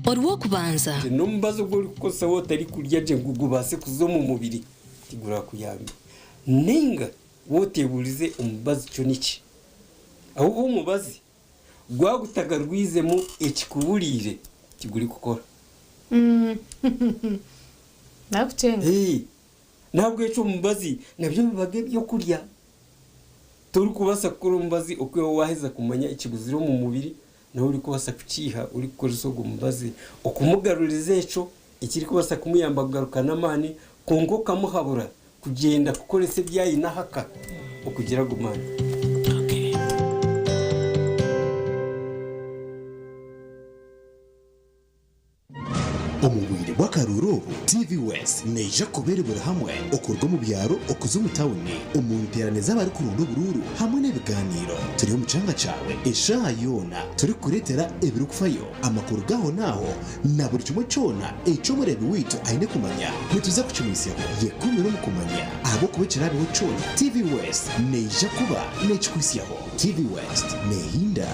Orw'okubanza. N'omubazi ogu orikukozesa waaba otarikurya gye ngu gubaase kuza omu mubiri tigurakuyambe. Nainga waaba oteebuurize omubazi kyo niki? Ahabw'okuba omubazi gwaba gutagarwizemu ekikuburiire tigurikukora. Nakucenga. N'ahabw'ekyo omubazi nabyo biba eby'okurya. Torikubaasa kukora omubazi okwihaho waaheza kumanya ekiguzire omu mubiri, nawe orikubaasa kukiiha orikukoresa ogwo mubazi okumugaruriza ekyo ekirikubaasa kumuyamba kugaruka n'amaani kwonka okamuhabura kugyenda kukoresa ebi aine ahaka okugira ago maani. Omu bwire bw'akaruuru obu, TV West neija kuba eri buri hamwe okuruga omu byaro okuza omu tawuni, omu nteerane z'abarikuronda oburuuru hamwe n'ebigaaniiro. Turi omu kyanga kyawe eshaaha yoona turikukureetera ebirikufayo, amakuru g'ahonaaho na buri kimwe kyona eki omureebi waitu aine kumanya. Nituza kukimuhitsyaho. Yekumire omu kumanya ahabw'okuba ekiraabeho kyona, TV West neija kuba neekikuhitsyaho. TV West neehinda.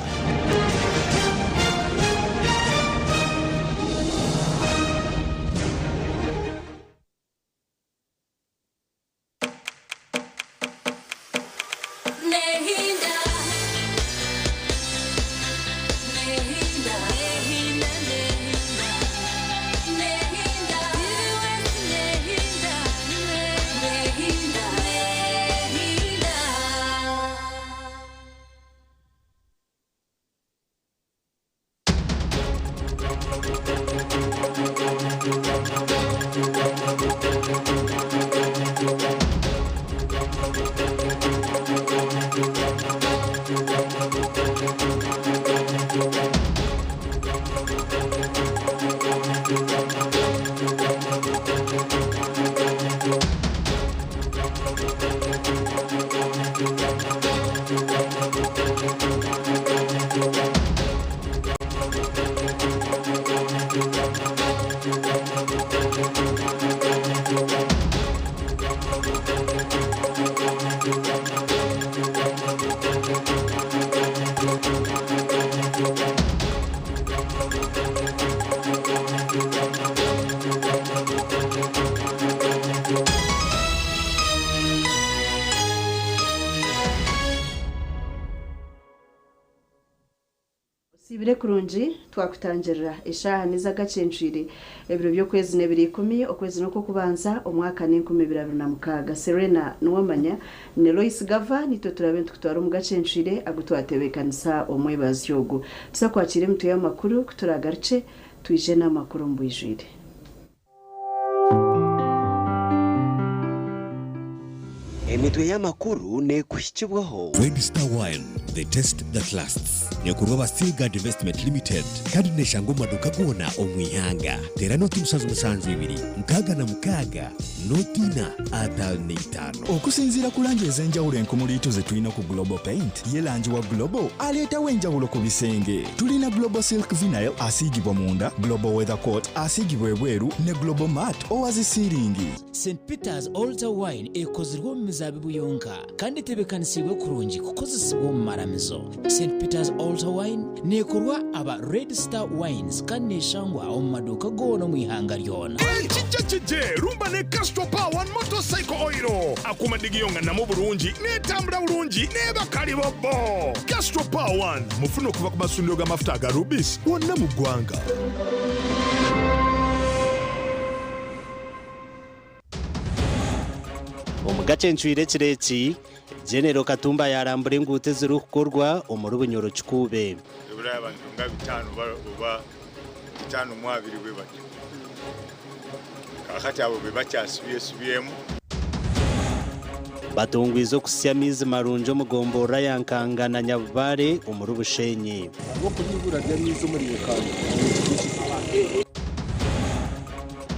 Osiibire kurungi, twakutangirira. Eshaaha n'ez'agacencwire, ebiro by'okwezi n'ebiro ikumi, okwezi n'okw'okubanza, omwaka n'enkumi ibiri 26. Serena Nuwamanya ne Lois Gava niitwe turabe nitukutwara omu gacencwire agu twatebeekanisa omwebazyo ogu. Tuza kwakiira emitwe y'amakuru ku turaagarukye twije n'amakuru omu bwijwire. Emitwe y'amakuru neekuhikibwaho. Red Star Wine, the taste that lasts. Neekorwa aba Seaguard Investment Limited kandi neeshangwa omu maduuka goona omu ihanga. Teera nooti 772 66 nooti ina 55. Okusinziira ku langi ez'enjawulo enkumuliitu ze tulina ku Global Paint, ye langi wa Global aleetawo enjawulo ku bisenge. Tulina Global Silk Vinyl asiigibwa munda, Global Weather Coat asiigibwa ebweru ne Global Matte owa zi siiringi. St Peter's Altar Wine ekozirwe omu mizaabibu yonka kandi etebeekanisiibwe kurungi kukozesibwa omu maramizo. St Peter's Altar Wine neekorwa aba Red Star Wines kandi neeshangwa omu maduuka goona omu ihanga ryona. Ekijja kije rumba ne Castrol Power One Motorcycle Oil. Akuuma digiyo nga namu bulungi, n'etambula bulungi n'eba kalibobbo. Castrol Power One mufune okuva ku masundiro g'amafuta aga Rubis wonna mu ggwanga. Omu gacencwire ekiro eki, Genero Katumba yaarambura enguuto ezirikukorwa omuri Bunyoro Kikuube. Eburayo abantu nga bitaano oba 52 bwe batyo. Kaakati abo be bakyasibyesibyemu. Batungwize okuhitsya amaizi marungi omu gomborora ya Nkanga na Nyabubare omuri Bushenyi. Ahabw'okuba eibura ry'amaizi omuri Nkanga nikiri ekizibu.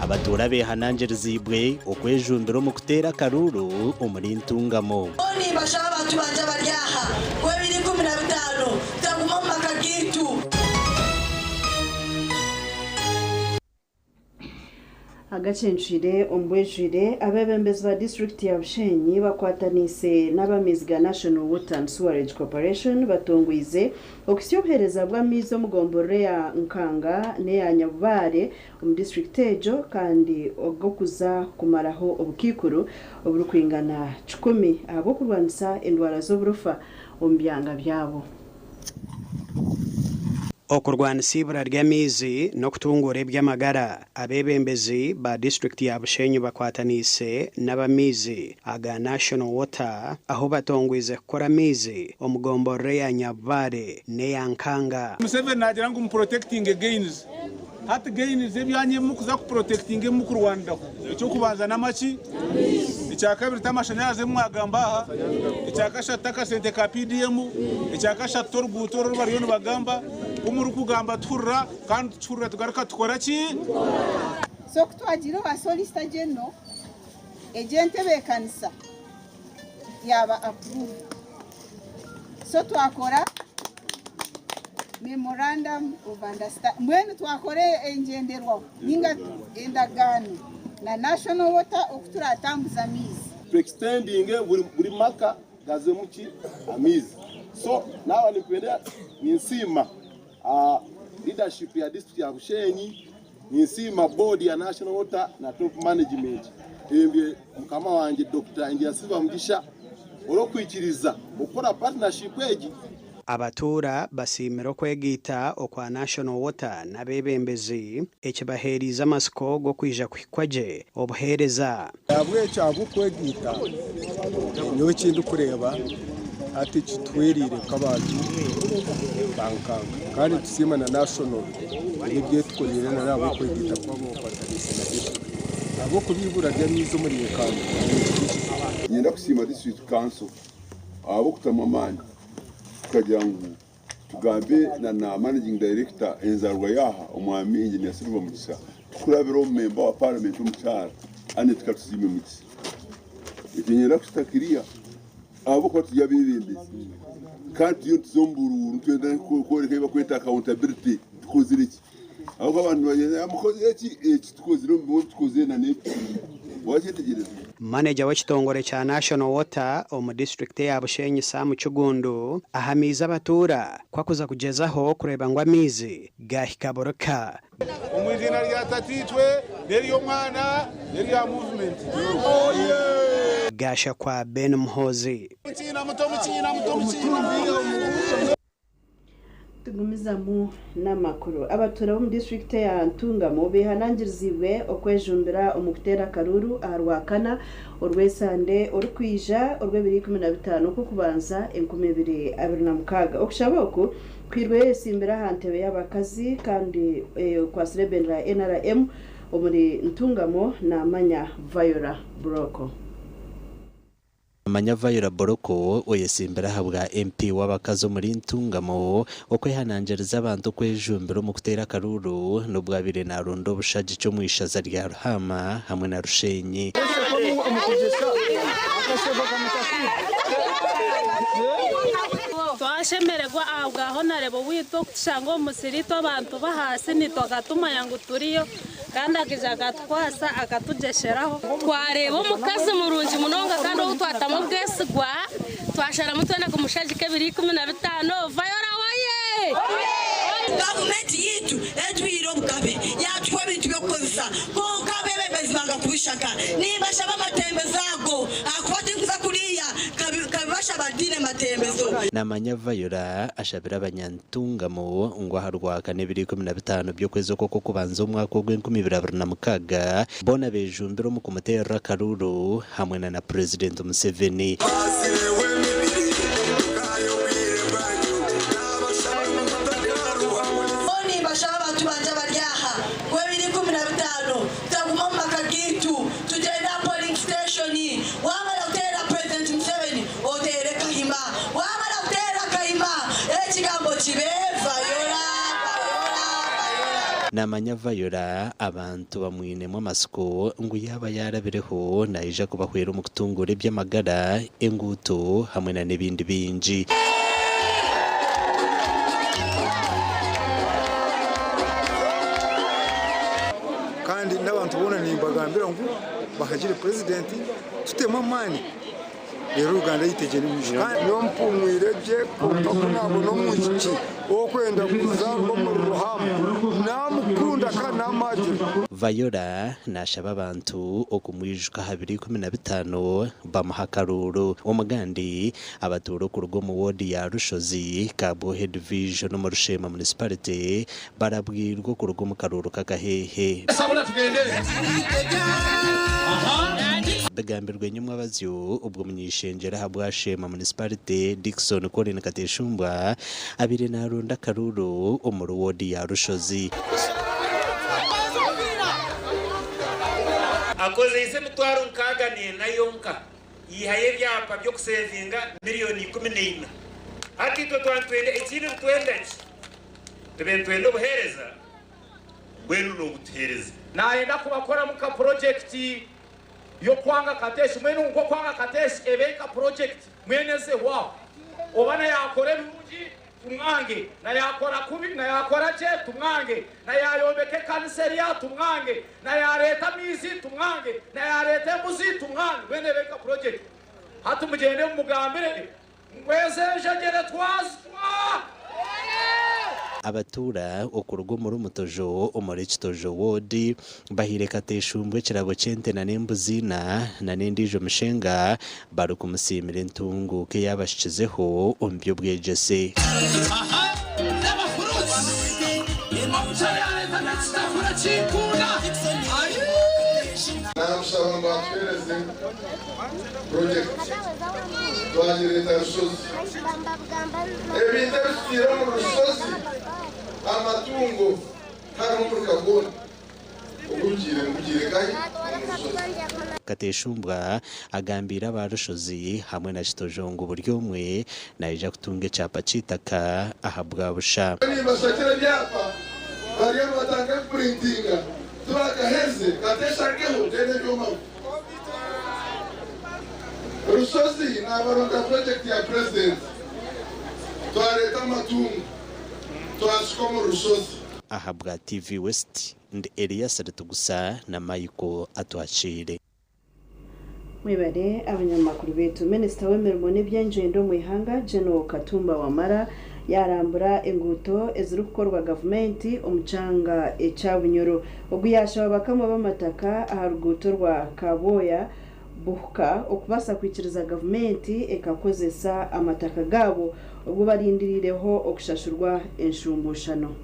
Abatuura beehanangiriziibwe okwejumbira omu kuteera akaruuru omuri Ntungamo. Mbwenu nimbashaba abantu bangye abari aha, ngu ebiro 15 tutaguma omu maka gaitu. Agacencwire omu bwijwire, abeebembezi ba disiturikiti ya Bushenyi bakwataniise n'ab'amaizi ga National Water and Sewerage Corporation batongwize okuhitsya obuheereza bw'amaizi omu gomborora eya Nkanga n'eya Nyabubare omu disiturikiti egyo kandi og'okuza kumaraho obukaikuru oburikwingana kikumi ahabw'okurwanisa endwara z'oburofa omu byanga byabo. Okurwanisa eibura ry'amaizi n'okutunguura eby'amagara, abeebembezi ba disiturikiti ya Bushenyi bakwataniise n'ab'amaizi aga National Water ahu batongwize kukora amaizi omu gomborora eya Nyabubare n'eya Nkanga. Museveni naagira ngu mu protectinge gains. Hati gains ebyanya ebi murikuza ku protectinga ebi murikurwaniraho, eky'okubanza n'amaki, ekyakabiri t'amashanyarazi ebi mwagamba aha, ekyakashatu t'akasente ka PDM, ekyakashatu t'oruguuto oru oru bariyo nibagamba. Ku murikugamba tuhurira kandi tukihurira tugaruka tukora ki? So ku twagiire owa Solicitor General, egyo entebeekanisa yaaba approved. So twakora memorandum of understanding, mbwenu twakora engyenderwaho ninga endagaano na National Water oku turatambuze amaizi. Tu extendinge buri maka gazemu ki amaizi. So naaba nimpenda ninsiima leadership ya district ya Bushenyi, ninsiima board ya National Water na top management embye mukama wangye Dokita Engineer Silver Mugisha orw'okwikiriza okukora partnership egi. Abatuura basiimire okwegaita okwa National Water n'abeebembezi ekibaheeriize amatsiko g'okwija kuhikwa gye obuheereza. Nahabwekyo ahabw'okwegaita, nyowe eki ndikureeba hati kituhwereire nk'abantu ba Nkanga kandi nitusiima na National n'ebi etukoreire na n'ahabw'okwegaita kwabo bakwataniise na disiturikiti ahabw'okuba eibura ry'amaizi omuri Nkanga nikiri ekizibu. Niinyenda kusiima disiturikiti kanso ahabw'okutamu amaani tukagira ngu tugambe na na managing director enzarwa yaaha omwami Engineer Silver Mugisa tukurabira omu member wa parliament omukyara Annet Katusiime Mugisa. Ekyo niinyenda kukita clear ahabw'okuba turi abeebembezi kandi turiyo nituza omu buruuru nitwenda kworeka ebi barikweta accountability tukozire ki. Ahabw'okuba abantu nibagira ngu mukozire ki? Eki tukozire omu bimwe ebi tukozire na n'ebi Wakyetegyereza? Maneja w'ekitongore kya National Water omu disiturikiti eya Bushenyi Sam Kiggundu ahamiize abatuura ku akuza kugyezaho kureeba ngu amaizi gaahika buri ka. Omu iziina rya Tataitwe, n'ery'Omwana, n'erya Movement. Gashakwa Ben Muhoozi. Tugumizamu n'amakuru. Abatuura b'omu disiturikiti eya Ntungamo behanangiriziibwe okwejumbira omu kuteera akaruuru aha Rwakana orw'esande orikwija orw'ebiro 15 Okw'okubanza 2026. Okushaba oku kwirweyo oyesimbire aha ntebe y'abakazi kandi okwatsire ebendera ya NRM omuri Ntungamo namanya Viola Buroko. Manya Viola Boroko oyesimbire ahabwa MP w'abakazi omuri Ntungamo okwehanangiriza abantu kwejumbira omu kuteera akaruuru n'obu abaire naronda obushagiki omu ishaza rya Ruhaama hamwe na Rushenyi. Twashemererwa ahabwa Honarebo waitu okutushanga omu musiri itwe abantu b'ahaasi naitwe akatumanya ngu turiyo. Kandi akaija akatukwasa akatugyesheraho. Twareeba omukazi murungi munonga kandi ou twatamu obwesigwa, twasharamu twena kumushagika ebiro 15. Vayora oye! Gavumenti yaitu etwihire obugabe, yaatuha ebintu by'okukozesa, kwonka abeebembezi banga kubishaka. Nimbashaba amatembezo ago ahakuba tinkuza kuriya nkabibashaba ntaine matembezo. Namanya Viola ashabire abanyantungamo ngu aha Rwakana ebiro 15 by'okwezi oku okw'okubanza omwaka ogw'enkumibiri abiri na mukaaga boona bejumbire omu kumuteerera akaruuru hamwe na na Purezidenti Museveni. Nimbashaba abantu bangye abari aha ku ebiro 15 tutaguma omu maka gaitu tugyende aha polling station. Waamara kuteera Purezidenti Museveni oteere Kahima. Waamara kuteera Kahima ekigambo kibe Viola, Viola, Viola. Namanya Viola abantu bamwinemu amatsiko ngu yaaba yaarabireho naija kubahwera omu kutunguura eby'amagara, enguuto hamwe na n'ebindi bingi. Kandi N'abantu boona nimbagambira ngu bahagire purezidenti tutemu amaani reero Uganda yaitu egyende omu maisho. Nyowe mpumwire gye kwonka ku naabona omwishiki ow'okwenda kuzaarwa omuri Ruhama naamukunda kandi naamuhagira. Viola naashaba abantu okumwijuka aha biro 15 bamuhe akaruuru. Omugandi abatuura okuruga omu woodi ya Rushozi, Kabwohe Division omu Rusheema Municipality barabwirwe okuruga omu karuuru k'akaheehe. Bigambirwe nyomwabazyo obwo omuny'eishengyero ahabwa Sheema Municipality, Dickson Colin Kateshumbwa abaire naronda akaruuru omuri woodi ya Rushozi. Akozeise emitwaro 64 yonka yaihayo ebyapa by'okusevinga miriyoni 14. Hati itwe twaba nitwenda ekindi nitwenda ki? Tube nitwenda obuheereza mbwenu noobutuheereza. Naayenda kubakoramu nka purojekiti y'okwanga Katesh. Mbwenu nk'okwanga Katesh ebe nka purojekiti mbwenu ezehwaho. Oba na yaakora ebirungi tumwange, na yaakora kubi, na yaakora gye tumwange, na yaayombeka ekanisa eriya tumwange, na yaareeta amaizi tumwange, na yaareeta embuzi tumwange. Mbwenu ebe nka purojekiti. Hati mugyende mumugambire ngu ezo enjegyere twazitwa. Abatuura okuruga omuri Mutojo omuri Kitojo Ward bahaire Kateshumbwa ekirabo ky'ente na n'embuzi ina na n'endiijo mishenga barikumusiimira entunguuka ei abashikizeho omu by'obwegyese. Naamushaba ngu atuheereze purojekiti twagireeta Rushozi. Ebintu ebi tutaire omuri Rushozi, amatungo hariho omuruka gwona ogurugiire ngugiire nkahi? Omu Rushozi. Kateshumbwa agambiire aba Rushozi hamwe na Kitojo ngu buri omwe naija kutunga ekyapa ky'eitaka ahabwa busha. Nimbashakira ebyapa bariyo nibatandika kupurintinga tibakaherize kateshakeho then ebyomaho. Rushozi nabaronda project ya president twareta amatungo twashuka omuri Rushozi. Ahabwa TV West, ndi Elias Ritugusa na Michael Atwakiire. Mwebare abanyamakuru baitu. Minisita w'emirimo n'ebyengyendo omu ihanga, General Katumba Wamala yaarambura enguuto ezirikukorwa gavumenti omu kyanga ekya Bunyoro. Ogu yaashaba bakama b'amataka aha ruguuto rwa Kabwoya, Buhuka okubaasa kwikiriza gavumenti ekakozesa amataka gaabo obwo barindiriireho okushashurwa enshumbuushano.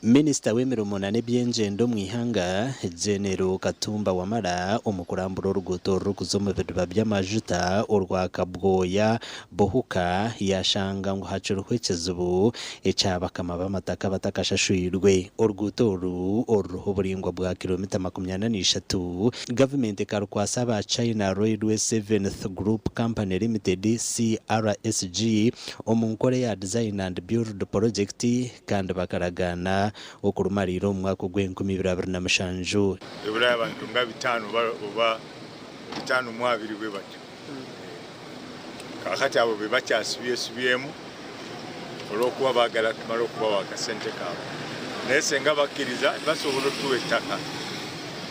Minisita w'emirimo na n'ebyengyendo omu ihanga, Genero Katumba Wamala omu kurambura oruguuto orurikuza omu bidiba by'amajuta orwa Kabwoya Buhuka yashanga ngu hakiriho ekizibu ekya bakama b'amataka abatakashashwirwe. Oruguuto oru oruriho oburingwa bwa kilomita 43, gavumenti ekarukwasa aba China Railway Seventh Group Company Limited, CRSG, omu nkora eya Design and Build Project kandi bakaragaana okurumariira omu mwaka ogw'enkumi ibiri abiri na mushanju. Eburayo abantu nga bitaano oba 52 bwe batyo. Kaakati abo be bakyasibyesibyemu olw'okuba baagala tumale okubawa akasente kaabwe. Naye senga bakkiriza basobola otuwa ettaka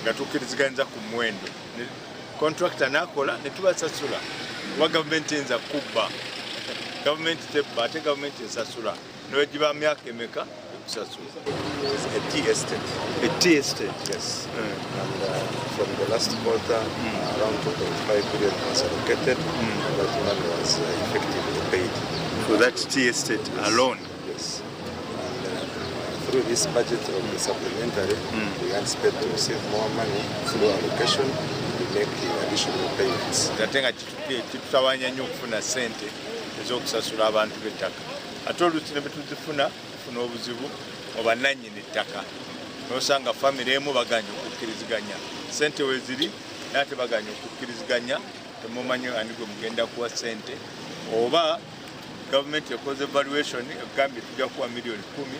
nga tukkiriziganyiza ku muwendo. Kontulakita n'akola ne tubasasula kuba gavumenti teyinza kukubba. Gavumenti tebba ate gavumenti esasula ne bwe giba myaka emeka ekusasula. A tea estate. A tea estate? Yes. And from the last quarter, around 2.5 billion was allocated. And that money was effectively paid. For that tea estate alone? Yes. And through this budget of the supplementary, we anticipate to receive more money through allocation to make additional payments. Ate nga kitutawanya nnyo okufuna ssente ez'okusasula abantu b'ettaka ate oluusi ne bwe tuzifuna tufuna obuzibu mu bannannyini ttaka n'osanga famire emu bagaanye okukkiriziganya ssente weeziri naye ate bagaanye okukkiriziganya temumanyi ani gwe mugenda kuwa ssente oba Gavumenti ekoze valuation ekugambye tujja kukuwa miliyoni kkumi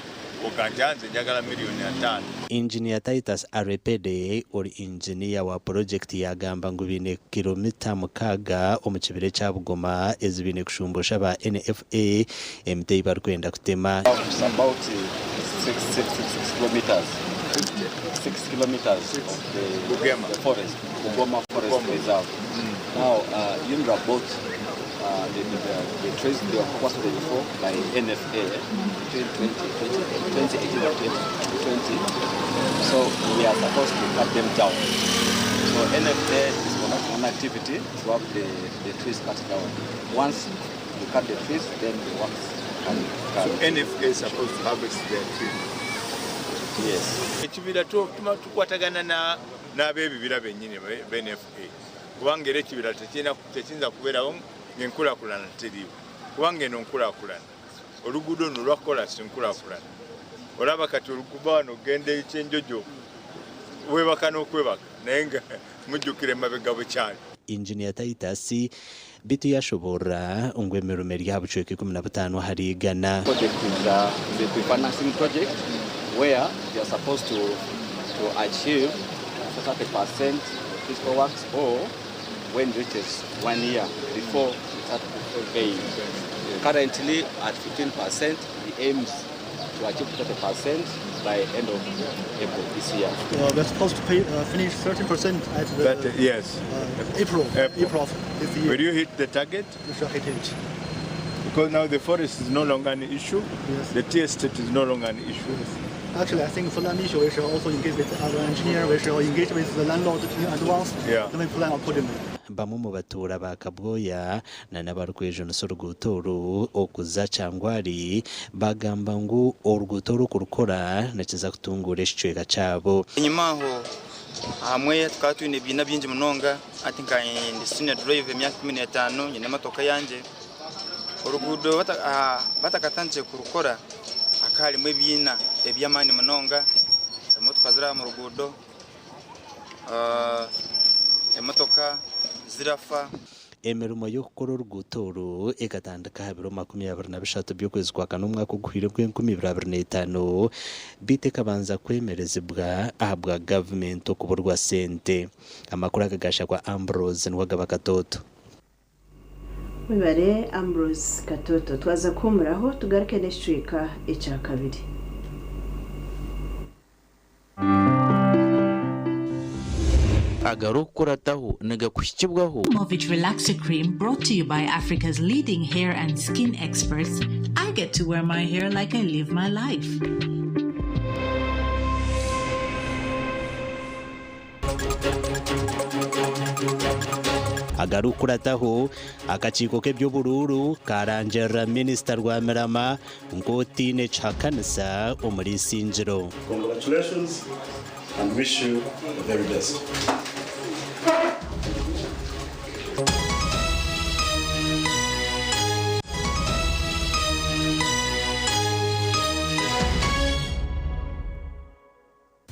oga nti nze njagala miliyoni ataano. Engineer Titus Arepede ori engineer wa purojekiti yaagamba ngu baine kilomita 6 omu kibira ekya Bugoma ezi baine kushumbusha aba NFA emiti ei barikwenda kutema. It's about 66 kilometres. 56 kilometers of the, the forest, Bugoma Forest Reserve. Now, UNRA bought the trees, they were proposed before by NFA between 2018 and 2020. So we are supposed to cut them down. So NFA is conducting an activity to have the trees cut down. Once you cut the trees, then the works can... So NFA is supposed to harvest their tree. Yes. Ekibira tukwatagana n'ab'ebibira bennyini ba NFA, kubanga era ekibira tekiyinza kubeerawo ng'enkulaakulana teriiwo, kubanga eno nkulaakulana, oluguudo luno lwa kolas nkulaakulana. Olaba kati oluguba wano ogenda ekyenjojo webaka n'okwebaka, naye nga mujjukira emabega bwe kyali. Injiniya Titus bitu yashobora ngu emirimo eri aha bucweka 15 ahari 100. Project is a pre-financing project where they are supposed to achieve 30% fiscal works or when it reaches 1 year before we start paying. Currently at 15%, the aims to achieve 30% by end of April this year. We're supposed to finish 13% at the That, yes. April of this year. Will you hit the target? We shall hit it. Because now the forest is no longer an issue. Yes. The tea estate is no longer an issue. Yes. Actually, I think for land issue, we shall also engage with other engineer. We shall engage with the landlord in advance. Then we plan accordingly. Bamwe mu batuura ba Kabwoya na n'abarikwejunusa oruguuto oru okuza Kyangwari bagamba ngu oruguuto oru kurukora nikiza kutunguura ekicweka kyabo. Enyima aho hamwe tukaba twine ebiina bingi munonga, ati nka ndi senior driver emyaka 15 nyine emotoka yangye. Oruguudo batakatandikire kurukora hakaba harimu ebiina eby'amaani munonga, emotoka ziraba mu ruguudo, emotoka zirafa. Emirimo y'okukora oruguuto oru ekatandika aha biro 23 by'okwezi kwa kana omwaka oguhwire gw'enkumi ibiri abiri n'etaano, beitu ekabanza kwemerezibwa ahabwa gavumenti okuburwa sente. Amakuru aga gashakwa Ambrose Niwagaba Katoto. Webare Ambrose Katoto, twaza kuhumuraho tugaruke n'ekicweka ekya kabiri. Agarukurataho nigakuhikibwaho. Movit Relaxer Cream, brought to you by Africa's leading hair and skin experts. I get to wear my hair like I live my life. Agarukurataho akakiiko k'eby'oburuuru karangirira minisita Rwamirama nk'otiine kihakanisa omuri Isingiro. Congratulations and wish you the very best.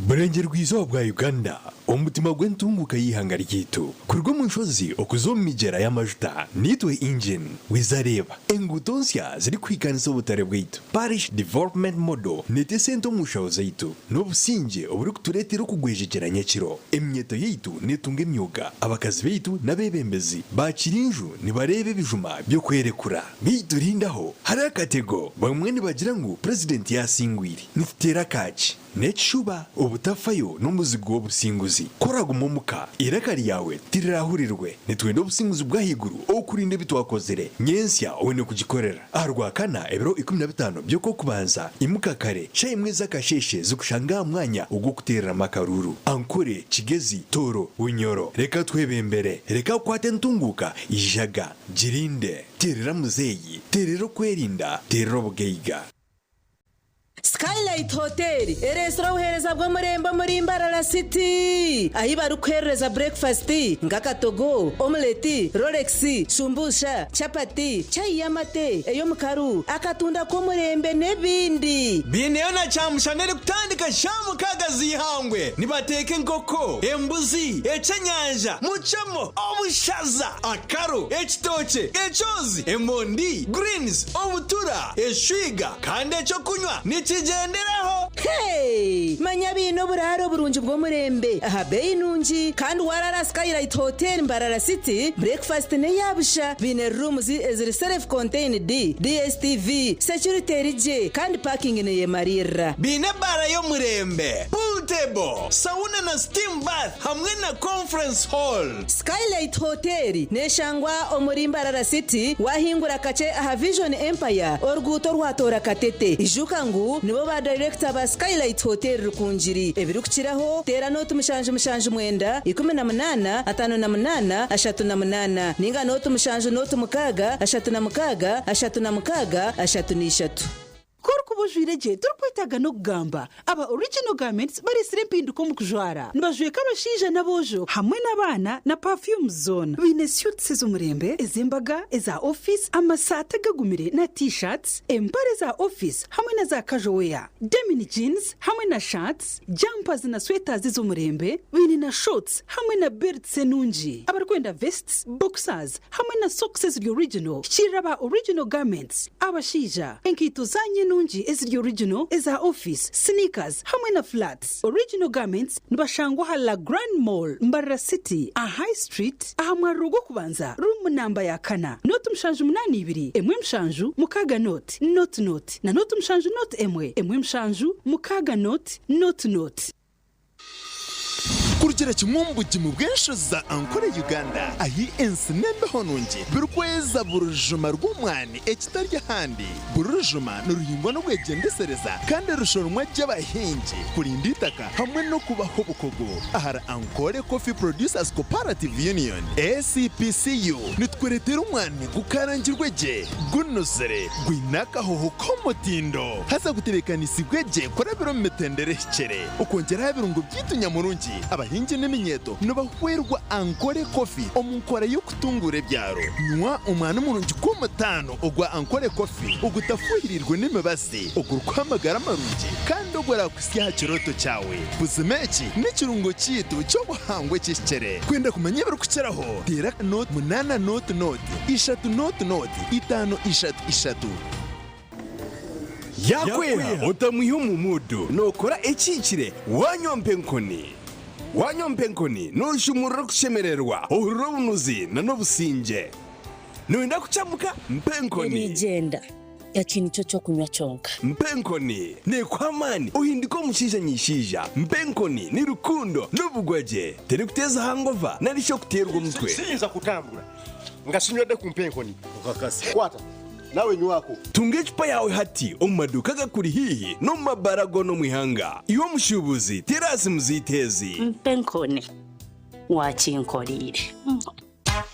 Burengyerwa-izooba bwa Uganda, omutima gw'entunguka y'eihanga ryaitu. Kuruga omu nshozi okuza omu migyera y'amajuta, niitwe Engen. Weeza reeba enguuto nsya zirikuhikaanisa obutare bwaitu. Parish Development Model neeta esente omu nshaho zaitu n'obusingye oburikutureetera okugwejegyera nyekiro. Eminyeeto yaitu neetunga emyoga, abakazi baitu n'abeebembezi baakira enju nibareeba ebijuma by'okwerekura. Beitu rindaho, hariho akatego, bamwe nibagira ngu Purezidenti yaasingwire. Nituteera akaaki? N'ekishuba, obutafayo n'omuzigu w'obusinguzi. Ku oraguma omuka, eiraka ryawe tirirahurirwe. Nitwenda obusinguzi bw'ahaiguru okurinda ebi twakozire. Nyentsya oine kugikorera. Aha Rwakana, ebiro 15 by'Okw'okubanza, imuka kare, shaaha imwe z'akasheeshe zikushanga aha mwanya ogw'okuteereramu akaruuru. Ankole, Kigezi, Tooro, Bunyoro. Reka twebembere. Reka kukwata entunguuka, ijaga. Girinde. Teerera muzeeyi. Teerera okwerinda. Teerera obugaiga. Skylight Hotel ereetsire obuheereza bw'omurembe omuri Mbarara City ahu barikuheerereza breakfast nk'akatogo, omelette, rolex, shumbusha, chapati, chai y'amate, ey'omukaru, akatunda k'omurembe n'ebindi. Biineyo na kyamushana erikutandika shaaha mukaaga z'eihangwe. Nibateeka enkoko, embuzi, ekyenyanja, mucemo, obushaza, akaro, ekitookye, ekyozi, emondi, greens, obutura, eshwiga kandi ekyokunywa nikigyenderaho. Hey! Manya baine oburaaro burungi bw'omurembe aha beeyi nungi kandi warara Skylight Hotel Mbarara City, breakfast n'eya busha. Baine rooms eziri self contained, DSTV, security eri gye kandi parking neyemariirira. Baine ebaara y'omurembe, pool. Table, sauna na steam bath hamwe na conference hall. Skylight Hotel neshangwa omuri Mbarara City wahingura kakye aha Vision Empire oruguuto rwatoora Katete. Ijuka ngu nibo ba dayirekita ba Skylight Hotel Rukungiri. Ebirikukiraho teera nooti 779 18 58 38 ninga nooti 7 nooti 6 36 36 33. Ku orikuba ojwaire gye torikwetaaga n'okugamba. Aba Original Garments bareetsire empinduka omu kujwara. Nibajweka abashaija n'aboojo hamwe n'abaana na perfumes zoona. Baine suits ez'omurembe, ez'embaga, eza ofiisi, amasaati agagumire na T-shirts, empare za ofiisi hamwe na za casual wear, denim jeans hamwe na shirts, jumpers na sweaters ez'omurembe. Baine na shorts hamwe na belts enungi. Abarikwenda vests, boxers hamwe na socks eziri original, hikiirira aba Original Garments. Abashaija, enkaito zaanyu enungi eziri original, eza ofiisi, sneakers hamwe na flats. Original Garments nibashangwa aha La Grande Mall, Mbarara City, aha High Street, aha mwariro gw'okubanza, room namba ya kana, nooti 782 1 7 6 nooti nooti nooti na nooti 7 nooti 1 1 7 6 nooti nooti nooti. Kurugira kimwe omu bugimu bw'enshozi za Ankole Uganda, ahi ensi n'embeho nungi birikweza buri rujuma rw'omwani ekitari ahandi. Buri rujuma niruhingwa n'obwegyendesereza kandi rushoromwa gye abahingi kurinda eitaka hamwe n'okubaha obukugu. Ahari Ankole Coffee Producers Cooperative Union, ACPCU, nitukureetera omwani gukarangirwe gye, gunuzire, gwine akahoho k'omutindo haza gutebeekanisiibwe gye kurabira omu mitendera ehikire. Okwongyera aha birungo byaitu nyamurungi, abahingi n'eminyeeto nibahwerwa Ankole Coffee omu nkora y'okutunguura ebyaro. Nywa omwani murungi gw'omutaano ogwa Ankole Coffee ogutafuhiriirwe n'emibazi, ogurikuha amagara marungi kandi oguraakuhitsya aha kirooto kyawe. Buzima eki n'ekirungo kyaitu ky'obuhangwa ekihikire. Kwenda kumanya ebirikukiraho, teera nooti munaana nooti nooti ishatu nooti nooti itaano ishatu ishatu. Yaakweha otamwiha omu muudu. Nookora ekihikire waanywa mpa enkoni. Waanywa mpa enkoni nooshumurura okushemererwa, ohurira obunuzi n'obusingye. Nooyenda kucamuka? Mpa enkoni. Erigyenda. Eki nikyo ky'okunywa kyonka. Mpa enkoni. Neekuha amaani ohinduke omushaija nyishaija. Mpa enkoni ni rukundo n'obugwagye. Terikuteeza hangova nari shi okuteerwa omutwe. Siyinza kutambura nga sinywedde ku mpa enkoni. Kwata. Nawe nywako. Tunga ecupa yaawe hati omu maduuka agakuri haihi n'omu mabaara goona omu ihanga. Iwe omushuubuzi, teera aha simu zaitu ezi. Mpa enkoni wakinkoreire.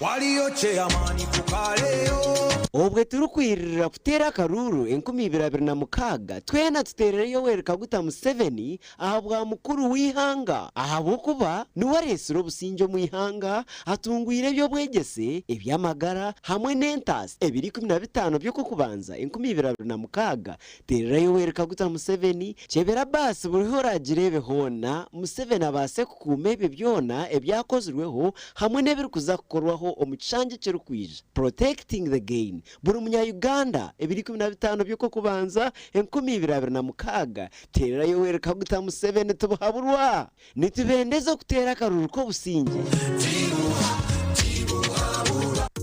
Waliyo chairman ku kaleyo. Obwe turikwirira kuteera akaruuru 2026, twena tuteerere Yoweri Kaguta Museveni ahabwa mukuru w'eihanga ahabw'okuba niwe areetsire obusingye omu ihanga, atungwire eby'obwegyese, eby'amagara hamwe n'entaasa ebiro 15 by'Okw'okubanza 2026. Teerera Yoweri Kaguta Museveni, kyebera baasi buri hu oraagireebe hoona, Museveni abaase kukuuma ebyo byona ebyakozirweho hamwe n'ebirikuza kukorwaho omu kishangye ekirikwija. Protecting the gain. Buri munya Uganda, ebiro 15 by'Okw'okubanza 2026, Teerera Yoweri Kaguta Museveni tibuhaburwa! Nitubendeza okuteera akaruru k'obusingye.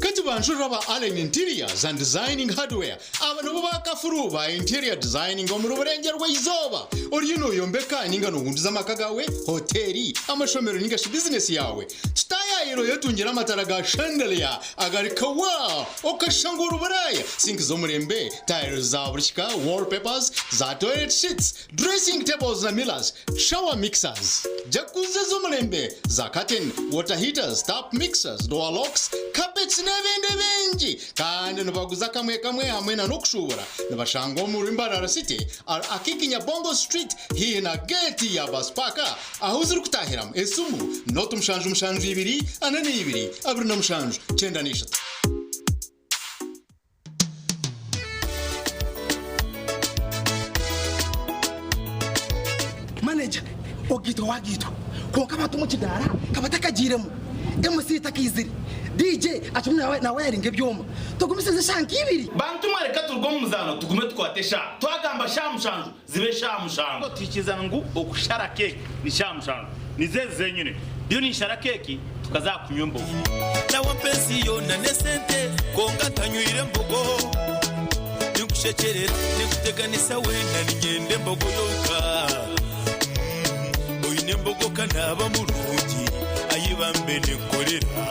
Katubanjurire aba Allen Interiors and Designing Hardware. Aba nibo bakafuru ba interior designing omuri Burengyerwa Izooba. Oriyo noyombeka ninga nohunduza amaka gaawe, hoteeri, amashomero ninga shi bizinesi yaawe. Kitaayaayire oyetungire amatara ga chandelier agari kawa okashusha ngu ori Buraaya, sinki z'omurembe, tiles za buri kika, wallpapers, za toilet sheets, dressing tables na mirrors, shower mixers, jacuzzi ez'omurembe, za curtain, water heaters, tap mixers, door locks, carpets n'ebindi bingi. Kandi nibaguza kamwe kamwe hamwe na n'okushuubura. Nibashangwa omuri Mbarara City, Akiiki Nyabongo Street haihi na geeti ya bus park ahu zirikutahiramu. Esimu nooti mushanju mushanju ibiri ana n'ibiri 27 93. Manager, ogaitwa wagaitwa kwonka abantu omu kidaara ka batakagiiremu, MC takaizire, DJ akirimu nawayaringa ebyoma, tugumisirize eshaaha nk'ibiri. Bantu mwe reka turuge omu muzaano tugume tukwate eshaaha. Twagamba shaaha mushanju zibe eshaaha mushanju. Tuhikirizana ngu okushara keeki ni shaaha mushanju. Nizo ezi zenyine. Ndiyo ninshara keeki tukaza aha kunywa embogo. Nawe ampa ensi yoona n'esente kwonka ntanywire mbogo. Ninkushekyerera, ninkuteganisa weena niinyenda embogo yonka. Nyine embogoka naaba murungi, Ai bambe ninkorera.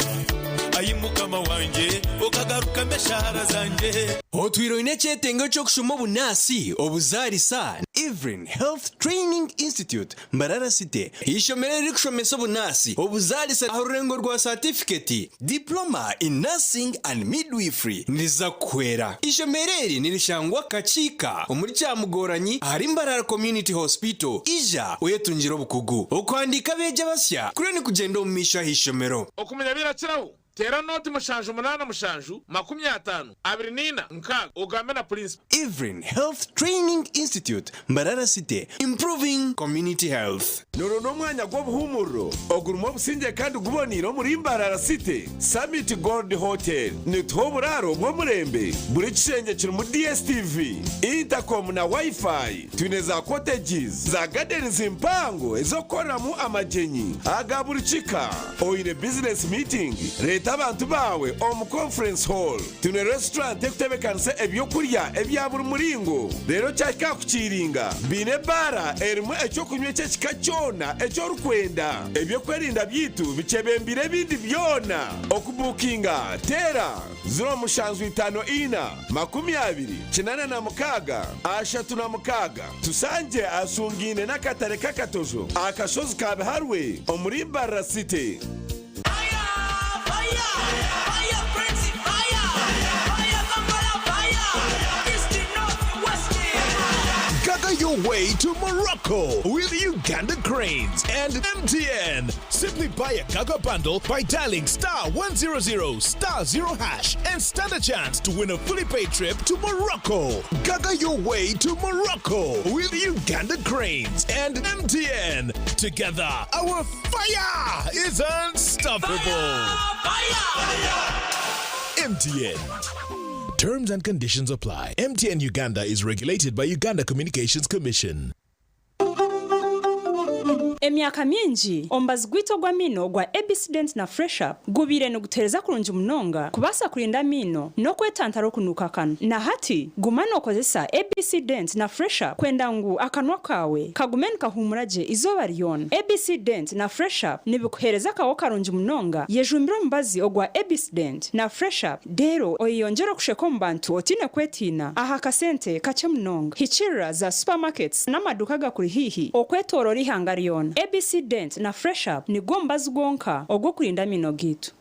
Ai Mukama wangye, okagarukamu eshaara zangye. Otwire oine ekyetengo ky'okushoma obunaasi, obuzaarisa, Evelyn Health Training Institute, Mbarara City, eishomero eririkushomesa obunaasi, obuzaarisa aha rurengo rwa saatifiketi, Diploma in Nursing and Midwifery, niriza kukuhwera. Eishomero eri nirishangwa Kakiika omuri Kyamugoranyi ahari Mbarara Community Hospital. Ija oyetungire obukugu. Okuhandiika abeegi abasya kuriyo nikugyenda omu maisho aha ishomero. Okumanya birakiraho, teera nooti 7 87 54 6 ogambe na purinsipo. Evelyn Health Training Institute, Mbarara City, Improving Community Health. Nuru n'omwanya gw'obuhuumuriro ogurimu obusingye kandi guboneire omuri Mbarara City, Summit Gold Hotel. Nituha oburaaro bw'omurembe, buri kishengye kirimu DSTV, intercom na Wi-Fi. Twine za cottages za gardens mpango ez'okukoreramu amagyenyi aga buri kika. Oine business meeting, reeta abantu baawe omu conference hall. Twine restaurant ekutebekanisa ebyokurya ebya buri muringo. Reero kyahika aha kukiiringa, baine ebaara erimu ekyokunywa eky'ekika kyona eki orikwenda. Ebyokwerinda byaitu bikyebembeire ebindi byona. Okubuukinga, teera 0754 20 86 36. Tusangye ahasungaine n'akatare k'akatojo aha kashozi ka Biharwe omuri Mbarara City. Gaga your way to Morocco with Uganda Cranes and MTN. Simply buy a Gaga bundle by dialing star 100 star 0 hash and stand a chance to win a fully paid trip to Morocco. Gaga your way to Morocco with Uganda Cranes and MTN. Together, our fire is unstoppable. MTN. Terms and conditions apply. MTN Uganda is regulated by Uganda Communications Commission. Emyaka mingi omubazi gwaitu ogw'amaino gwa ABC Dent na Fresh Up gubaire nigutuheereza kurungi munonga kubaasa kurinda amaino n'okwetantara okunuuka akanwa. Na hati guma nookozesa ABC Dent na Fresh Up kwenda ngu akanwa kaawe kagume nikahuumura gye eizooba ryona. ABC Dent na Fresh Up nibikuheereza akaho karungi munonga. Yejumbire omubazi ogwa ABC Dent na Fresh Up reero oyeyongyere okusheka omu bantu otaine kwetiina aha kasente kakye munonga. Hikiirira za supermarkets n'amaduuka agakuri haihi okwetooroora eihanga ryona. ABC Dent na Fresh Up nigwo mubazi gwonka ogw'okurinda amaino gaitu.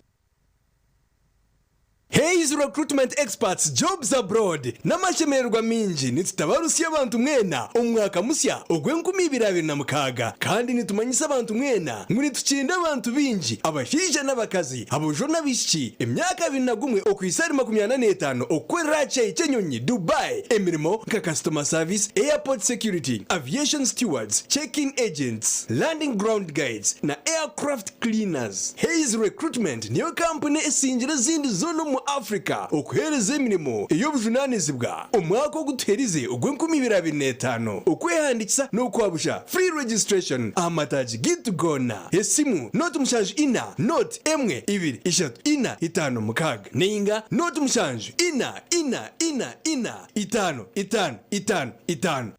Hays Recruitment Experts Jobs Abroad n'amashemererwa mingi nitutabarusya abantu mwena omwaka musya ogw'e2026, kandi nitumanyisa abantu mwena ngu nitukinda abantu bingi, abashaija n'abakazi, abojo n'abaishiki, emyaka 21 okuhisa ahari 45, okukorera aha kishaayi ky'enyonyi Dubai emirimo nka customer service, airport security, aviation stewards, check-in agents, landing ground guides na aircraft cleaners. Hays Recruitment niyo kampuni esingire ezindi zoona omu Africa okuheereza emirimo ey'obujunaanizibwa omwaka ogu tuherize ogw'e2025. Okwehandiikisa n'okwabusha, free registration, aha mataagi gaitu goona. Esimu 074 0 1 2 3 4 5 6 nainga 0 7 4 4 4 4 5 5 5 5.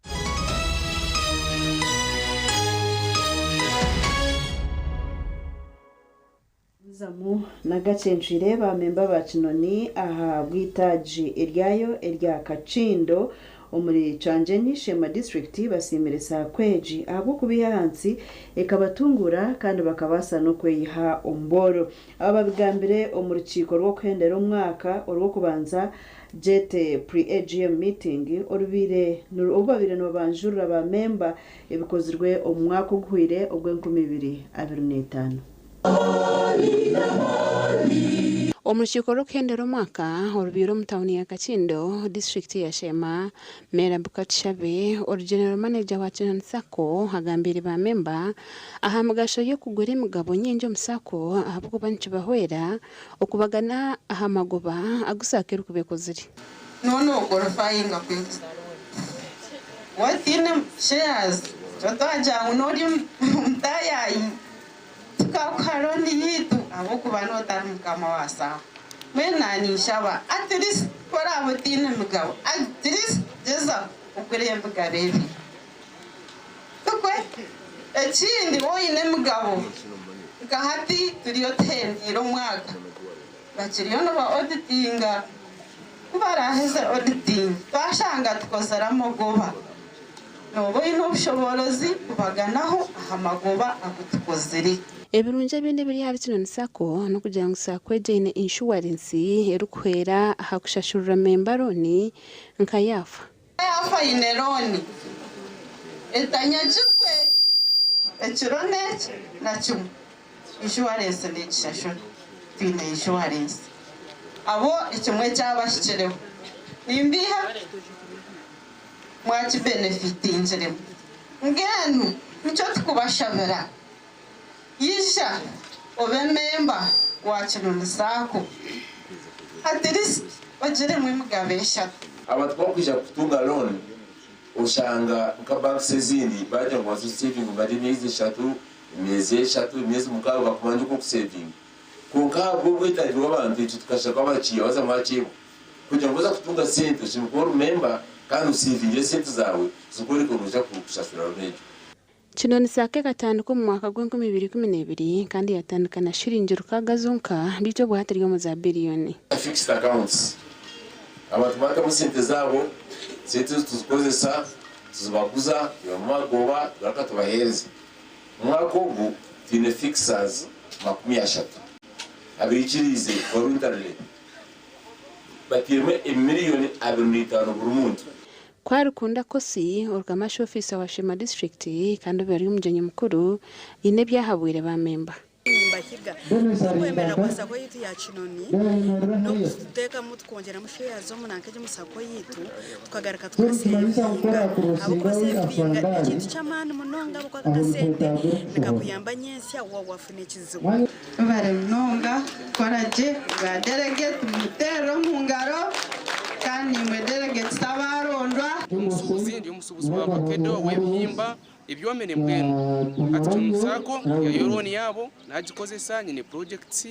Zamu nagacencwire bamemba ba Kinoni aha bwitaagi eryayo erya Kakindo omuri Kyanjenyi, Sheema district, basiimire SACCO egi ahabw'okubiiha ahansi ekabatungura kandi bakabaasa n'okweyiha omu bworo. Aba babigambire omu rukiiko rw'okuhendera omwaka orw'okubanza jete pre-AGM meeting orubaire obu babaire nibabanjurira bamemba ebikozirwe omu mwaka oguhwire ogw'e2025. Omu rukiiko rw'okuhendera omwaka orubaire omu tauni ya Kakindo, disitulikiti ya Sheema, Mera Bukatushabe, ori General Manager wa Kinoni SACCO, agambiire bamemba aha migasho y'okugura emigabo nyingi omu SACCO ahabw'okuba nikibahwera okubagana aha magoba agu SACCO erikuba ekozire. Nono qualifying watiine shares twagira ngu nori mutayayi tukakuha loan yitu ahabw'okuba notari mukama wa SACCO. Mbwenu naninshaba, at least koraba otiine migabo, at least gyeza ogure emigabo ebiri tukwe. Ekindi waaba oine emigabo nka hati turiyo tuhendiire omwaka bakiriyo niba oditinga ku baraaheze oditingi twashanga tukozire amagoba nooba oine obushoboorozi kubaganaho aha magoba agu tukozire. Ebirungi ebindi ebiri ahari Kinoni Sacco n'okugira ngu Sacco egi eine inshuwarensi erikuhwera aha kushashurira memba looni nka yaafa. Yaafa aine looni etanyagirwe ekiro n'eki na kimwe, inshuwarensi neegishashura. Twine inshuwarensi. Abo ekimwe kyabahikireho. Nimbiiha? Mwakibenefitingiremu. Mbwenu nikyo tukubashabira. Ija obe memba wa Kinoni Sacco. At least ogiremu emigabo eshatu. Abantu ku barikwija kutunga loan oshanga nka banks ezindi baagira ngu banza osevinge omare emyezi eshatu, emyezi eshatu, emyezi mukaaga bakubanje okwokusevinga. Kwonka ahabw'obwetagi bw'abantu ekyo tukashaba abakiiya baza mwakyebwa. Kugira ngu oza kutunga sente oshemereire kuba ori memba kandi osevingire esente zaawe zikworeka ngu noija kushashura loan egyo. Kinoni Sacco ekatandika omu mwaka gw'enkumi ibiri ikumi n'ebiri kandi yatandika na shiringi rukaaga zonka beitu obwo hati eri omu za biriyoni. Fixed accounts, Abantu baatamu sente zaabo, sente ezo tuzikozesa, tuzibaguza, twihamu amagoba tugaruka tubaheereza. Omwaka ogu twine fixers 30 abaikiriize voluntarily batairemu emiriyoni 25 buri muntu. Kwarikunda Kosi, Orukamashi Ofiisa wa Sheema Disiturikiti kandi obaire ari omugyenyi mukuru, haine ebi ahabwire baamemba. Nimbahiga n'okwemerera kwa sacco yaitu ya Kinoni n'okuteekamu tukongyeramu shares omu nanka egi omu sacco yaitu tukagaruka tukasevinga ahabw'okuba sevinga n'ekintu ky'amaani munonga ahabw'okuba aka akasente nikakuyamba nyentsya waaba wafuna ekizibu. Mwebare munonga kukora gye ba delegate mumuterere omu ngaro kandi naimwe delegates abarondwa. Omusuubuzi, Ndi omusuubuzi wa vakedo, ow'ebihimba, ebyomire mbwenu. Hati Kinoni Sacco naihayo looni yaabo nagikozesa, nyine projects,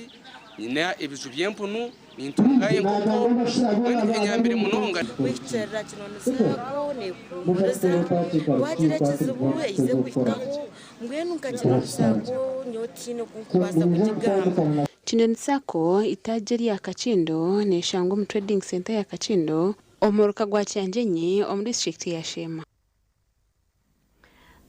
nyine ebiju by'empunu, nintunga enkoko, mbwenu enyambire munonga. Kuhikirira Kinoni Sacco nekuhumuriza, wagira ekizibu eize kuhikaho, mbwenu nka Kinoni Sacco nyowe tihaine oku nkubaasa kugigamba. Kinoni Sacco itaagi erya Kakindo neshangwa omu Trading Centre ya Kakindo omu muruka gwa Kyangyenyi omu disiturikiti ya Sheema.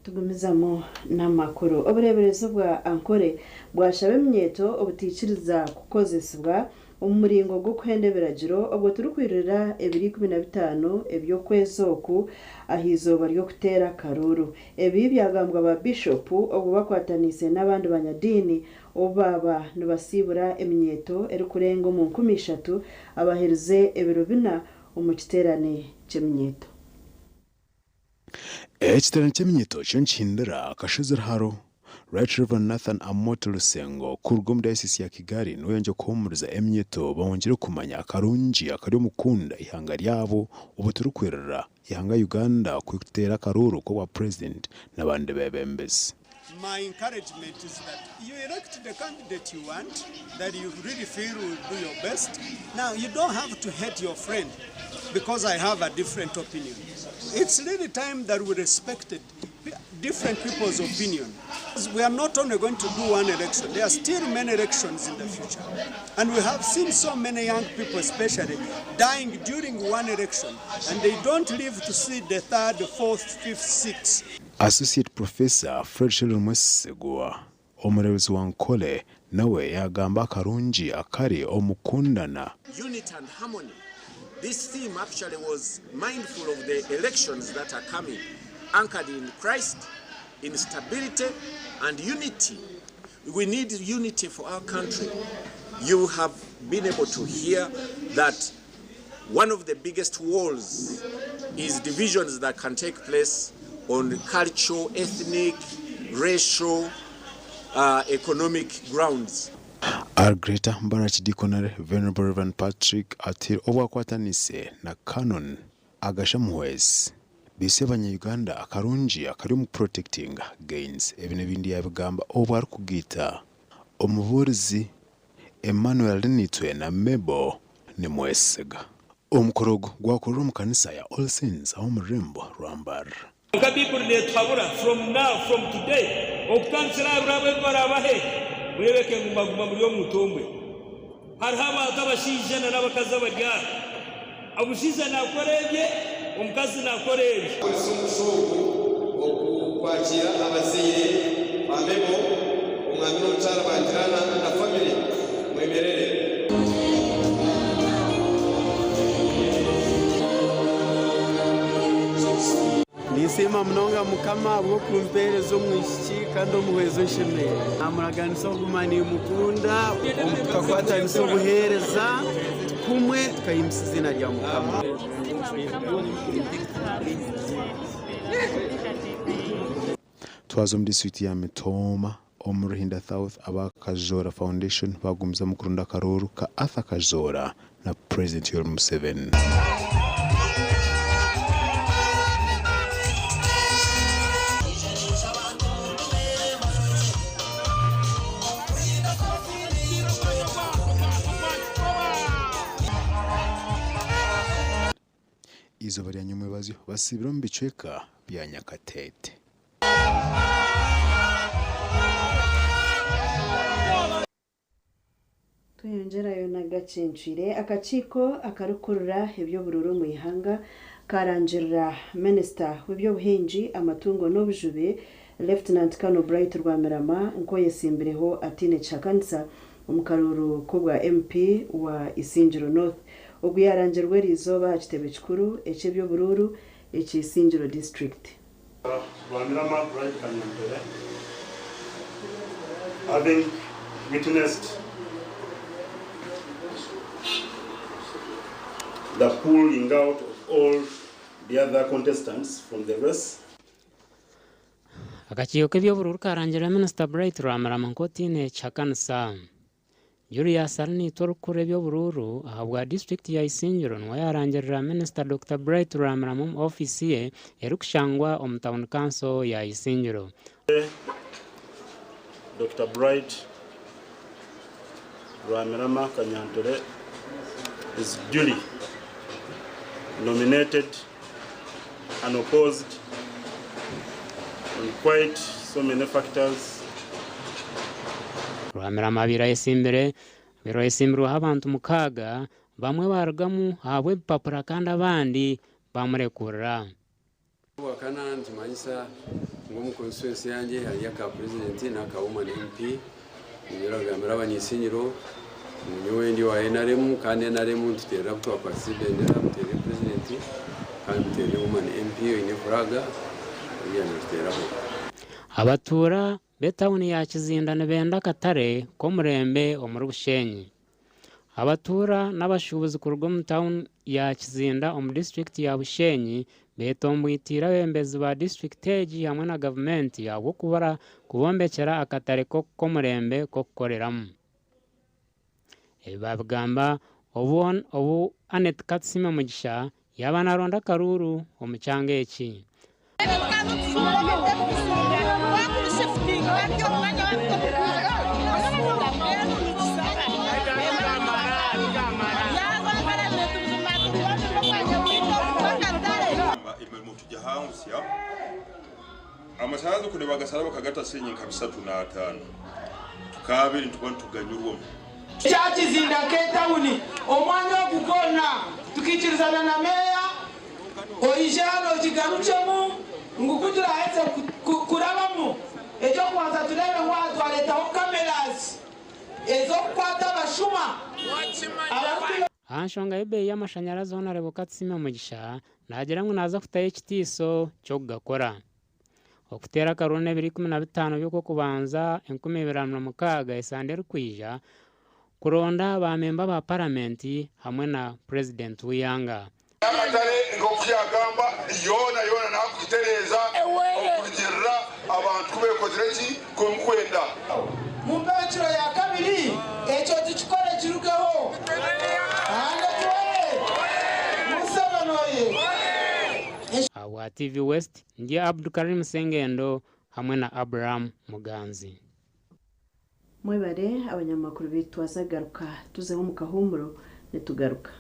Tugumizamu n'amakuru. Obureeberezi bwa Ankole bwashaba eminyeeto obutaikiriza kukozesibwa omu muringo gw'okuhenda ebiragiro obwo turikwirira ebiro 15 eby'okwezi oku ah'eizooba ry'okuteera akaruuru. Ebi byagambwa ba Bishopu obwo bakwataniise n'abandi banyadiini obu baaba nibasiibura eminyeeto erikurenga omu 3000 abaherize ebiro bina omu kiteerane ky'eminyeeto. Ekiteerane ky'eminyeeto kiriyo nikihindura akashozi Ruharo. Right Rev Nathan Amooti Lusengo kuruga omu Dayosiisi ya Kigali niwe yongyeire kuhuumuriza eminyeeto bongyeire kumanya akarungi akari omu kukunda eihanga ryabo obu turikwirira eihanga Uganda kuteera akaruuru k'obwa Purezidenti n'abandi beebembezi. My encouragement is that you elect the candidate you want, that you really feel will do your best. Now, you don't have to hate your friend because I have a different opinion. It's really time that we respected different people's opinion. We are not only going to do one election, there are still many elections in the future. And we have seen so many young people, especially, dying during one election, and they don't live to see the third, fourth, fifth, sixth. Associate Professor Fred Sheldon Mwesigwa, omureeberezi wa Ankole nawe yaagamba akarungi akari omu kukundana. Unity and harmony. This theme actually was mindful of the elections that are coming, anchored in Christ, in stability and unity. We need unity for our country. You have been able to hear that one of the biggest walls is divisions that can take place on cultural, ethnic, racial, economic grounds. Our Greater Mbarara Archdeaconry Venerable Rev Patrick Atir obu akwatanise na Canon Agasha Muhwezi baitsya abanya Uganda akarungi akari omu kuprotectinga gains. Ebi n'ebindi yabigamba obu arikugaita omubuurizi Emmanuel Arinaitwe na Mabel Nimwesiga. Omukoro ogu gwakorerwa omu kanisa ya All Saints ah'omu rurembo rwa Mbarara. Kwonka Baiburi netuhabura from now, from today, okutandikira aha biro abo ebi baraabahe, mureebeke ngu mwaguma muri omuntu omwe. Hariho abantu abashaija na n'abakazi abari aha. Omushaija naakora ebye, omukazi naakora ebye. Koresa omugisha ogu okwakiira abazaire ba Mebo, omwami n'omukyara Bangirana na famire. Mwemerere. Ninsiima munonga Mukama ahabw'okumpeereza omwishiki kandi omuhwezi oshemeire. Naamuraganisa okuguma nimukunda, tukakwatanisa obuheereza kumwe tukahimbisa eiziina rya Mukama. Twaza omu disiturikiti ya Mitooma omu Ruhinda South aba Kazoora Foundation bagumizamu kurunda akaruuru ka Arthur Kazoora na Purezidenti Yoweri Museveni. Eizooba rya nyomwebazyo basiibire omu bicweka bya Nyakatete. Tweyongyerayo na Gakincwire, akakiiko akarikukurira eby'obururu omu ihanga karangirira Minisita w'eby'obuhingi, amatungo n'obujubi, Lieutenant Colonel Bright Rwamirama nk'oyesimbireho ataine kihakanisa omu karuuru k'obwa MP wa Isingiro North. Ogu yaarangirwa eriizooba aha kitebe kikuru eky'eby'oburuuru ekya Isingiro District. Rwamirama Bright Kanyampere having witnessed the pulling out of all the other contestants from the race. Akakiiko k'eby'oburuuru karangirira Minisita Bright Rwamirama nk'otaine kihakanisa. Julius Arinaitwe orikukura eby'oburuuru ahabwa disiturikiti ya Isingiro niwe yaarangirira Minisita Dokita Bright Rwamirama omu ofiisi ye erikushangwa omu tauni kanso ya Isingiro. Dokita Bright Rwamirama Kanyantore is duly nominated unopposed on quite so many factors. Rwamirama abaire ayesimbire abaire ayesimbirweho abantu mukaaga, bamwe baarugamu ahabw'ebipapura kandi abandi baamurekurira. Obwakana nikimanyisa ngu omu constituency yangye hariyo aka purezidenti n'aka woman MP. Niinyenda kugambira abany'Isingiro ngu nyowe ndi owa nrm kandi nrm nituteerera abu twakwasize ebendera, muteerere purezidenti kandi muteerere woman MP oine furaaga oriya nituteeraho. Abatuura b'etauni ya Kizinda nibenda akatare k'omurembe omuri Bushenyi. Abatuura n'abashuubuzi kuruga omu tauni ya Kizinda omu disiturikiti ya Bushenyi beetombwitiire abeebembezi ba disiturikiti egi hamwe na gavumenti ahabw'okubura kubombekyera akatare k'omurembe k'okukoreramu. Ebi baabigamba obu Annet Katusime Mugisha yaaba naaronda akaruuru omu kyanga eki. Emirimo tugihangutsya amasanyarazi kuri bagasara bakagata siringi nka 35 tukabiri nituba nituganyurwamu. Kyakizinda nk'etawuni omwanya ogu gwona tukikirizana na meeya oije hanu okigarukyemu ngu ku turaheze kurabamu eky'okubanza tureebe ngu aha twaretaho cameras ez'okukwata abashuma abarikwiba. Aha nshonga y'ebeeyi y'amashanyarazi Hon Katusime Mugisha naagira ngu naaza kutayo ekitiiso ky'okugakora. Okuteera akaruuru n'ebiro 15 by'Okw'okubanza 2026 esande erikwija kuronda ba memba ba Paramenti hamwe na Purezidenti w'eihanga. Akatare nk'oku yagamba, yoona yoona nakugitereeza okurugirira abantu ku bekozire ki ku mukwenda. Mumpe encuro ya kabiri, ekyo tukikore kirugeho. Ahandi tuweye. Museveni oye. Ahabwa TV West, ndi Abdukarim Sengendo hamwe na Abraham Muganzi. Mwebare abanyamakuru beitu twaza kugaruka tuzeho omu kahuumuro nitugaruka.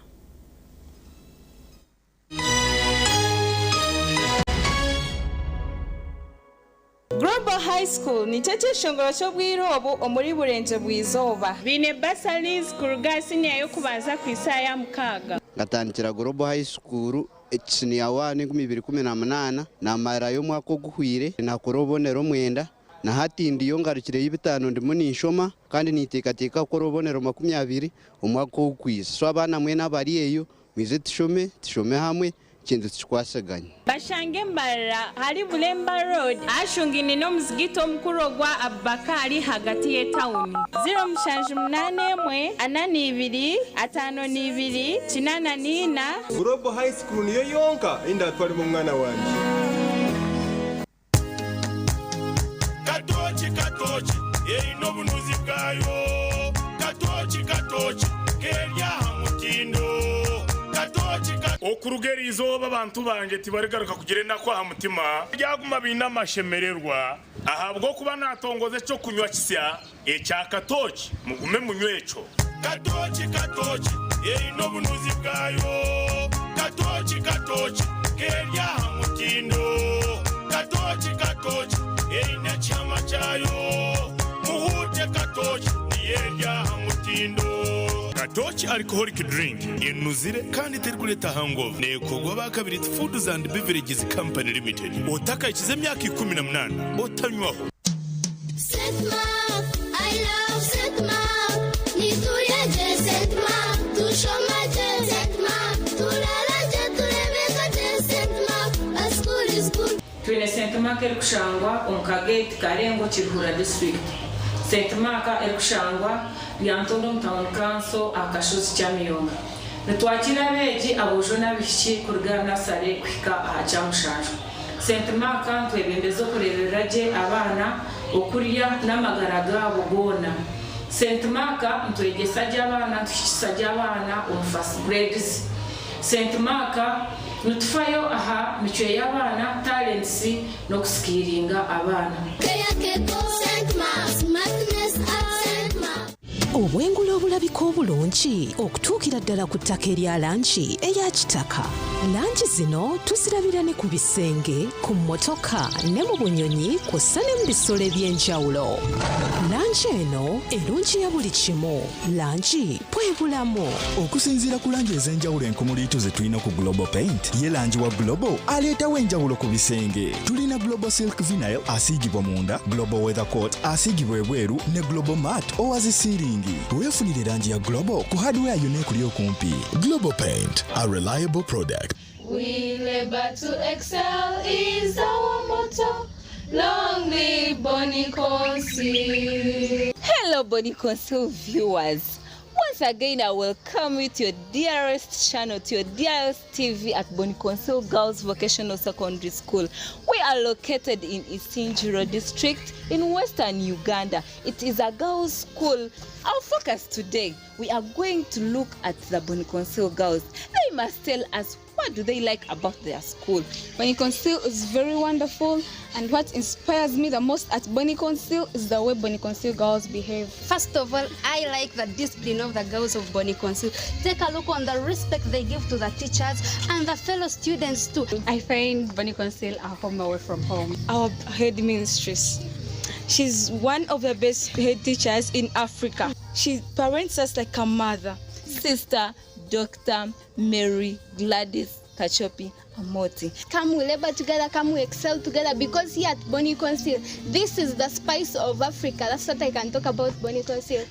High School nikyo kyeshongoro ky'obwire obu omuri Burengye bw'eizooba. Baine bursaries kuruga aha siniya y'okubanza kuhitsya aha ya mukaaga. Nkatandikira Global High School siniya 1 2018, namarirayo omwaka oguhwire, nakora obubonero 90, na hati ndiyo ngarukireyo 5 ndimu ninshoma kandi ninteekateeka kukora obubonero 20 omwaka ogukwiza. So abaana mwena abari eyo mwije tushome, tushome hamwe ekintu tukikwasaganye. Bashange Mbarara ahari Bulemba Road ahashungaine n'omuzigiti omukuru ogwa Abubakari ahagati y'etawuni. 078 42 52 84. Global High School niyo yonka ei ndatwaremu omwana wangye. Katooki katooki eine obunuzi bwayo Katooki katooki keri aha mutindo Katooki ka. Okuruga eri izooba abantu bangye tibarigaruka kugira enaku aha mutima, baryaguma baine amashemererwa, ahabw'okuba naatongoza eky'okunywa kisya ekya katooki, mugume munywe ekyo. Katooki katooki eine obunuzi bwayo Katooki katooki keri aha mutindo Katooki katooki eine ekihama kyayo Muhuute katooki niyo eri aha mutindo. Katooki Alcoholic Drink enuzire kandi terikureeta hangover neekorwa aba Kabiriti Foods and Beverages Company Limited. Otakahikize emyaka 18 otanywaho. Twine St Mark erikushangwa omu Kagate, Karengo, Kiruhura disiturikiti. St Mark erikushangwa Lyantonde omu tauni kanso aha kashozi Kyamiyonga. Nitwakiira abeegi aboojo n'abaishiki kuruga aha nasare kuhika aha kyamushanju. St Mark nitwebembeza okureeberera gye abaana, okurya n'amagara gaabo goona. St Mark nitwegyesa gye abaana, nituhikisa gye abaana omu first grades. St Mark nitufayo aha micwe y'abaana, talents, n'okusikiiringa abaana. Obwengula obulabika obulungi okutuukira ddala ku ttaka erya langi eya kitaka. Langi zino tuzirabira ne ku bisenge, ku mmotoka ne mu bunyonyi kw'ossa ne mu bisolo eby'enjawulo. Langi eno erungiya buli kimu. Langi bwe bulamu. Okusinziira ku langi ez'enjawulo enkumuliitu ze tulina ku Global Paint, ye langi wa Global aleetawo enjawulo ku bisenge. Tulina Global Silk Vinyl asiigibwa munda, Global Weather Coat asiigibwa ebweru ne Global Matte owa zi siiringi. Weefunire langi ya Global ku hardware yonna ekuli okumpi. Global Paint, a reliable product. We labor to excel is our motto. Long live Bonny Council. Hello, Bonny Council viewers. Once again, I welcome you to your dearest channel, to your dearest TV at Bonny Council Girls Vocational Secondary School. We are located in Isingiro District in Western Uganda. It is a girls' school. Our focus today, we are going to look at the Bonny Council girls. They must tell us what do they like about their school. Bonny Council is very wonderful, and what inspires me the most at Bonny Council is the way Bonny Council girls behave. First of all, I like the discipline of the girls of Bonny Council. Take a look on the respect they give to the teachers and the fellow students too. I find Bonny Council a home away from home. Our head mistress, she's one of the best head teachers in Africa. She parents us like a mother. Sister Dr. Mary Gladys Kachopi Amoti. Come we labor together, come we excel together, because here at Bonny Council, this is the spice of Africa. That's what I can talk about Bonny Council.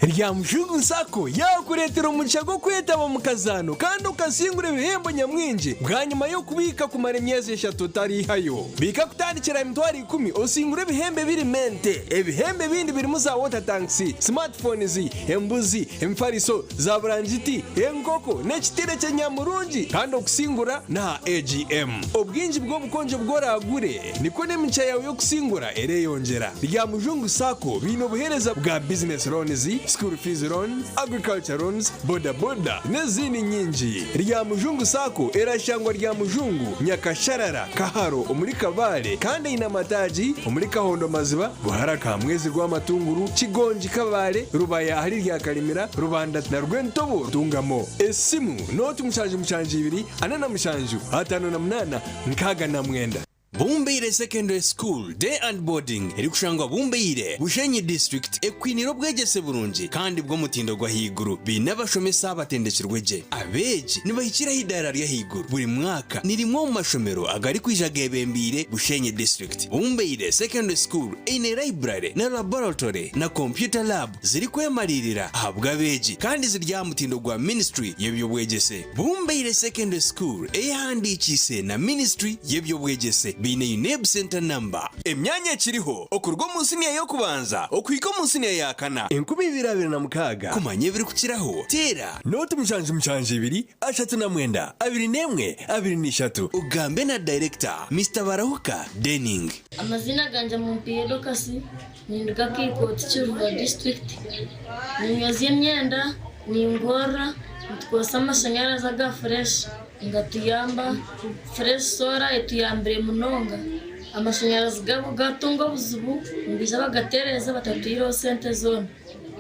Ryamushungu Sacco yaakureetera omugisha gw'okwetaba omu kazaano kandi okasingura ebihembo nyamwingi bwanyima y'okubiika kumara emyezi eshatu otariihayo. Biika kutandikira aha 100,000 osingure ebihembo ebirimu ente. Ebihembo ebindi birimu za water tanks, smartphones, embuzi, emifariso, za burangiti, enkoko n'ekitire ky'enyamurungi kandi okusingura n'aha AGM. Obwingi bw'obukonjo obu oraagure nikwo n'emigisha yaawe y'okusingura ereyongyera. Ryamujungu Sacco baine obuheereza bwa business loans, School fees loan, agriculture loans, boda boda n'ezindi nyingi. Ryamujungu Sacco erashangwa Ryamujungu, Nyakasharara, Kaharo omuri Kabale kandi eine amataagi omuri Kahondo Maziba, Buhara Kamwezi Rwamatunguru, Kigongi Kabale, Rubaya ahari Ryakarimira, Rubanda na Rwentobo Ntungamo. Esimu nooti 7 7 47 58 69. Bumbeire Secondary School Day and Boarding erikushangwa Bumbeire, Bushenyi District ekwiniire obwegyese burungi kandi bw'omutindo gw'ahaiguru. Baine abashomesa abatendekirwe gye. Abeegi nibahikira aha idaara ry'ahaiguru buri mwaka. Ni rimwe omu mashomero agarikwija geebembeire Bushenyi District. Bumbeire Secondary School eine library na laboratory na computer lab zirikwemariirira ahabw'abeegi kandi ziri aha mutindo gwa Ministry y'eby'obwegyese. Bumbeire Secondary School eyehandiikiise na Ministry y'eby'obwegyese baine UNEB Centre Number. Emyanya ekiriho okuruga omu siniya y'okubanza okuhika omu siniya ya kana. 2026. Kumanya ebirikukiraho, teera. Nooti 7 7 39 21 23. Ogambe na Director, Mister Barahuka Denning. Amazina gangye Mumpiire Dorcas, ninduga Kiikooti Kiruhura disiturikiti. Ninyozya emyenda, ningorora, nitukozesa amashanyarazi aga fureshi nigatuyamba. Fureshi soora etuyambire munonga. Amashanyarazi gaabo gaatunga obuzibu nibaija bagatereeza batatwihireho sente zoona.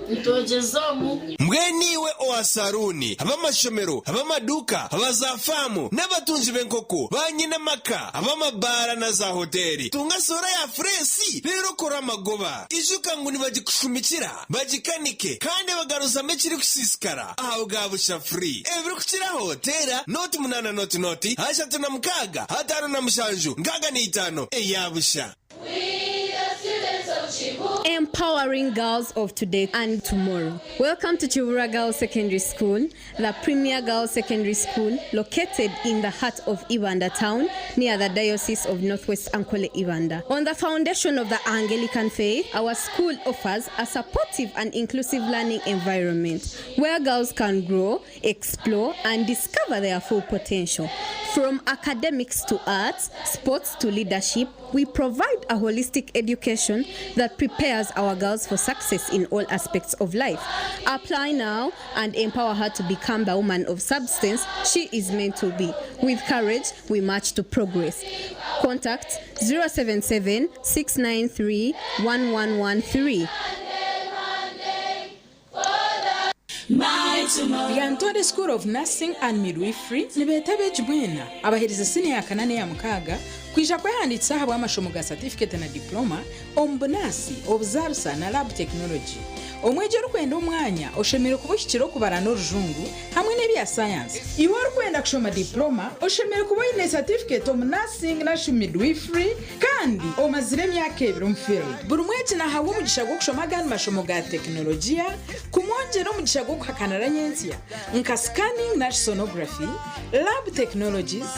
Nitwogyeza omu. Mbwenu iwe owa saruuni, ab'amashomero, ab'amaduuka, aba zaafaamu, n'abatungi b'enkoko, baanyine amaka, ab'amabaara na zaahoteeri, tunga soora ya fureesi reero okore amagoba. Ijuka ngu nibagikushumikira, bagikanike, kandi bagaruzamu ekirikusiisikara ahabwa busha free. Ebirikukiraho teera 0 8 0 0 36 57 65 eya busha. Empowering girls of today and tomorrow. Welcome to Kiruhura Girls Secondary School, the premier girls secondary school located in the heart of Ibanda town near the Diocese of Northwest Ankole Ibanda. On the foundation of the Anglican faith, our school offers a supportive and inclusive learning environment where girls can grow, explore, and discover their full potential. From academics to arts, sports to leadership, we provide a holistic education that prepares our girls for success in all aspects of life. Apply now and empower her to become the woman of substance she is meant to be. With courage, we march to progress. Contact 077 693 1113. Lyantonde School of Nursing and Midwifery nibeeta abeegi bwena abaherize siniya ya kana n'eya mukaaga kwija kwehandiikisa ahabw'amashomo ga satifiketi na diploma omu bunaasi, obuzaarisa na lab technology. Omwegi orikwenda omwanya oshemereire kuba ohikire okubara n'orujungu hamwe n'ebya sayansi. Iwe orikwenda kushoma diploma oshemereire kuba oine satifiketi omu nursing nari midwifery kandi omazire emyaka ebiri omu field. Buri mwegi nahabwa omugisha gw'okushoma agandi mashomo ga tekinologiya kumwongyera omugisha gw'okuhakanira nyentsya nka scanning nari sonography, lab technologies,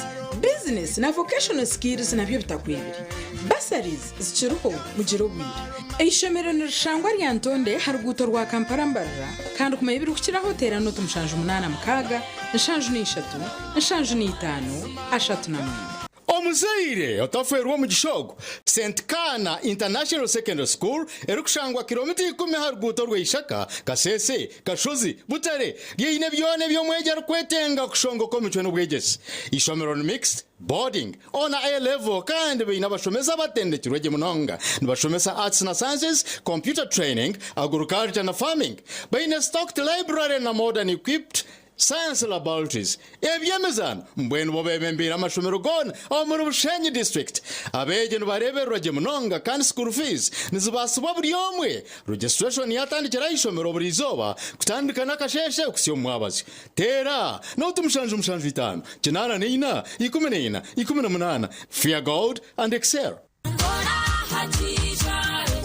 business na vocational skills nabyo bitakwebire. Bursaries zikiriho mugire obwire. Eishomero nirishangwa Lyantonde ha ruguuto rwa Kampala Mbarara kandi kumanya ebirikukiraho teera nooti 7 86 3 75 39. Omuzaire otaferwa omugisha ogu. St Kana International Secondary School erikushangwa kilomita 10 aha ruguuto rw'eishaka Kasese, Kashozi, Butare ryeine byona ebi omwegi arikwetenga kushongoka omicwe n'obwegyese. Ishomero ni mixed, boarding, ona A level kandi baine abashomesa abatendekirwe gye munonga. Nibashomesa arts na sciences, computer training, agriculture na farming. Baine stocked library na modern equipped science laboratories. Eby'emizaano mbwenu bo bebembeire amashomero goona omuri Bushenyi district. Abeegi nibareebererwa gye munonga kandi school fees nizibaasibwa buri omwe. Registration yatandikira aha ishomero buri izooba kutandika n'akasheeshe kuhitsya omu mwabazyo. Teera nooti 7 7 5 84 14 18. Fear God and excel.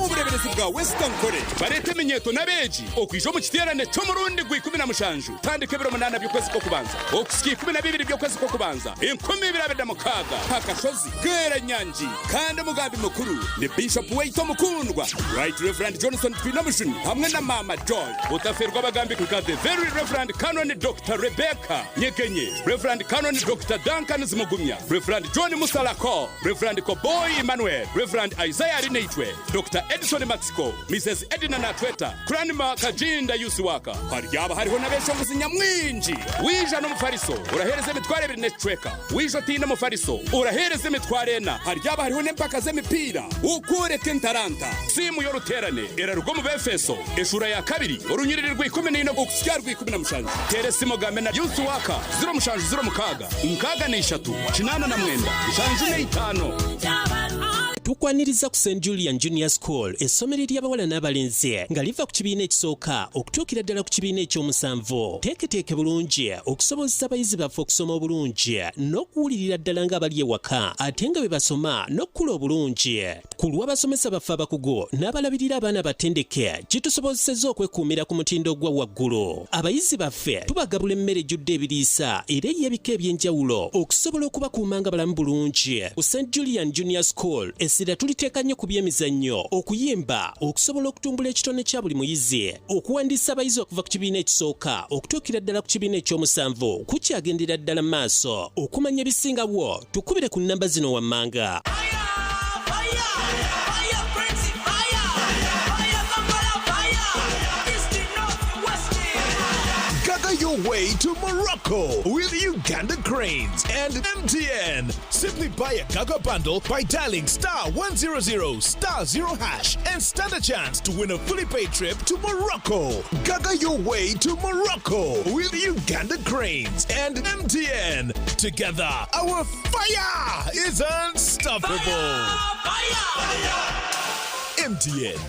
Obureeberezi bwa Western College bareeta eminyeeto n'abeegi okwija omu kiteerane ky'omurundi gwa 17 kutandika ebiro 8 by'okwezi kw'okubanza okuhitsya 12 by'okwezi kw'okubanza 2026 aha kashozi Bweranyangi kandi omugambi mukuru ni Bishop waitu omukundwa Right Reverend Johnson Twinomujuni hamwe na Maama Joy. Otafeerwa abagambi nka The Very Reverend Canon Doctor Rebecca Nyegenye, Reverend Canon Doctor Duncan Zimugumya, Reverend John Musalako, Reverend Koboyi Emmanuel, Reverend Isaiah Arinaitwe, Doctor Edison. Matsiko, Mises Edna Natweta, Cranmer Kaginda Youth Worker. Haryaba hariho n'abeshongozi nyamwingi. Waija n'omufariso, oraheereza emitwaro ebiri n'ekicweka. Waija otaine mufariso, oraheereza emitwaro ena. Haryaba hariho n'empaka z'emipiira, okworeka entaranta. Siimu y'oruteerane eraruga omu Beefeso, eshuura ya kabiri, orunyiriri rwa 14 okuhitsya aha rwa 17. Teera esimu ogambe na Youth Worker, 0706 63 89 75. Tukwaniriza ku St Julian Junior School, essomero ery'abawala n'abalenzi nga liva ku kibiina ekisooka okutuukira ddala ku kibiina eky'omusanvu. Teeketeeke bulungi okusobozesa abayizi baffe okusoma obulungi n'okuwulirira ddala ng'abali ewaka ate nga bwe basoma n'okukula obulungi. Ku lw'abasomesa baffe abakugu n'abalabirira abaana abatendeke, kitusobozesezza okwekuumira ku mutindo ogwa waggulu. Abayizi baffe tubagabula emmere ejjudde ebiriisa era ey'ebika eby'enjawulo okusobola okubakuuma nga balamu bulungi. Ku St Julian Junior School, essira tuliteeka nnyo ku by'emizannyo, okuyimba, okusobola okutumbula ekitone kya buli muyizi. Okuwandiisa abayizi okuva ku kibiina ekisooka okutuukira ddala ku kibiina eky'omusanvu kukyagendera ddala mu maaso. Okumanya ebisingawo, tukubire ku nnamba zino wammanga. Gaga your way to Morocco with Uganda Cranes and MTN. Simply buy a Gaga bundle by dialing star 100 star 0 hash and stand a chance to win a fully paid trip to Morocco. Gaga your way to Morocco with Uganda Cranes and MTN. Together, our fire is unstoppable. MTN.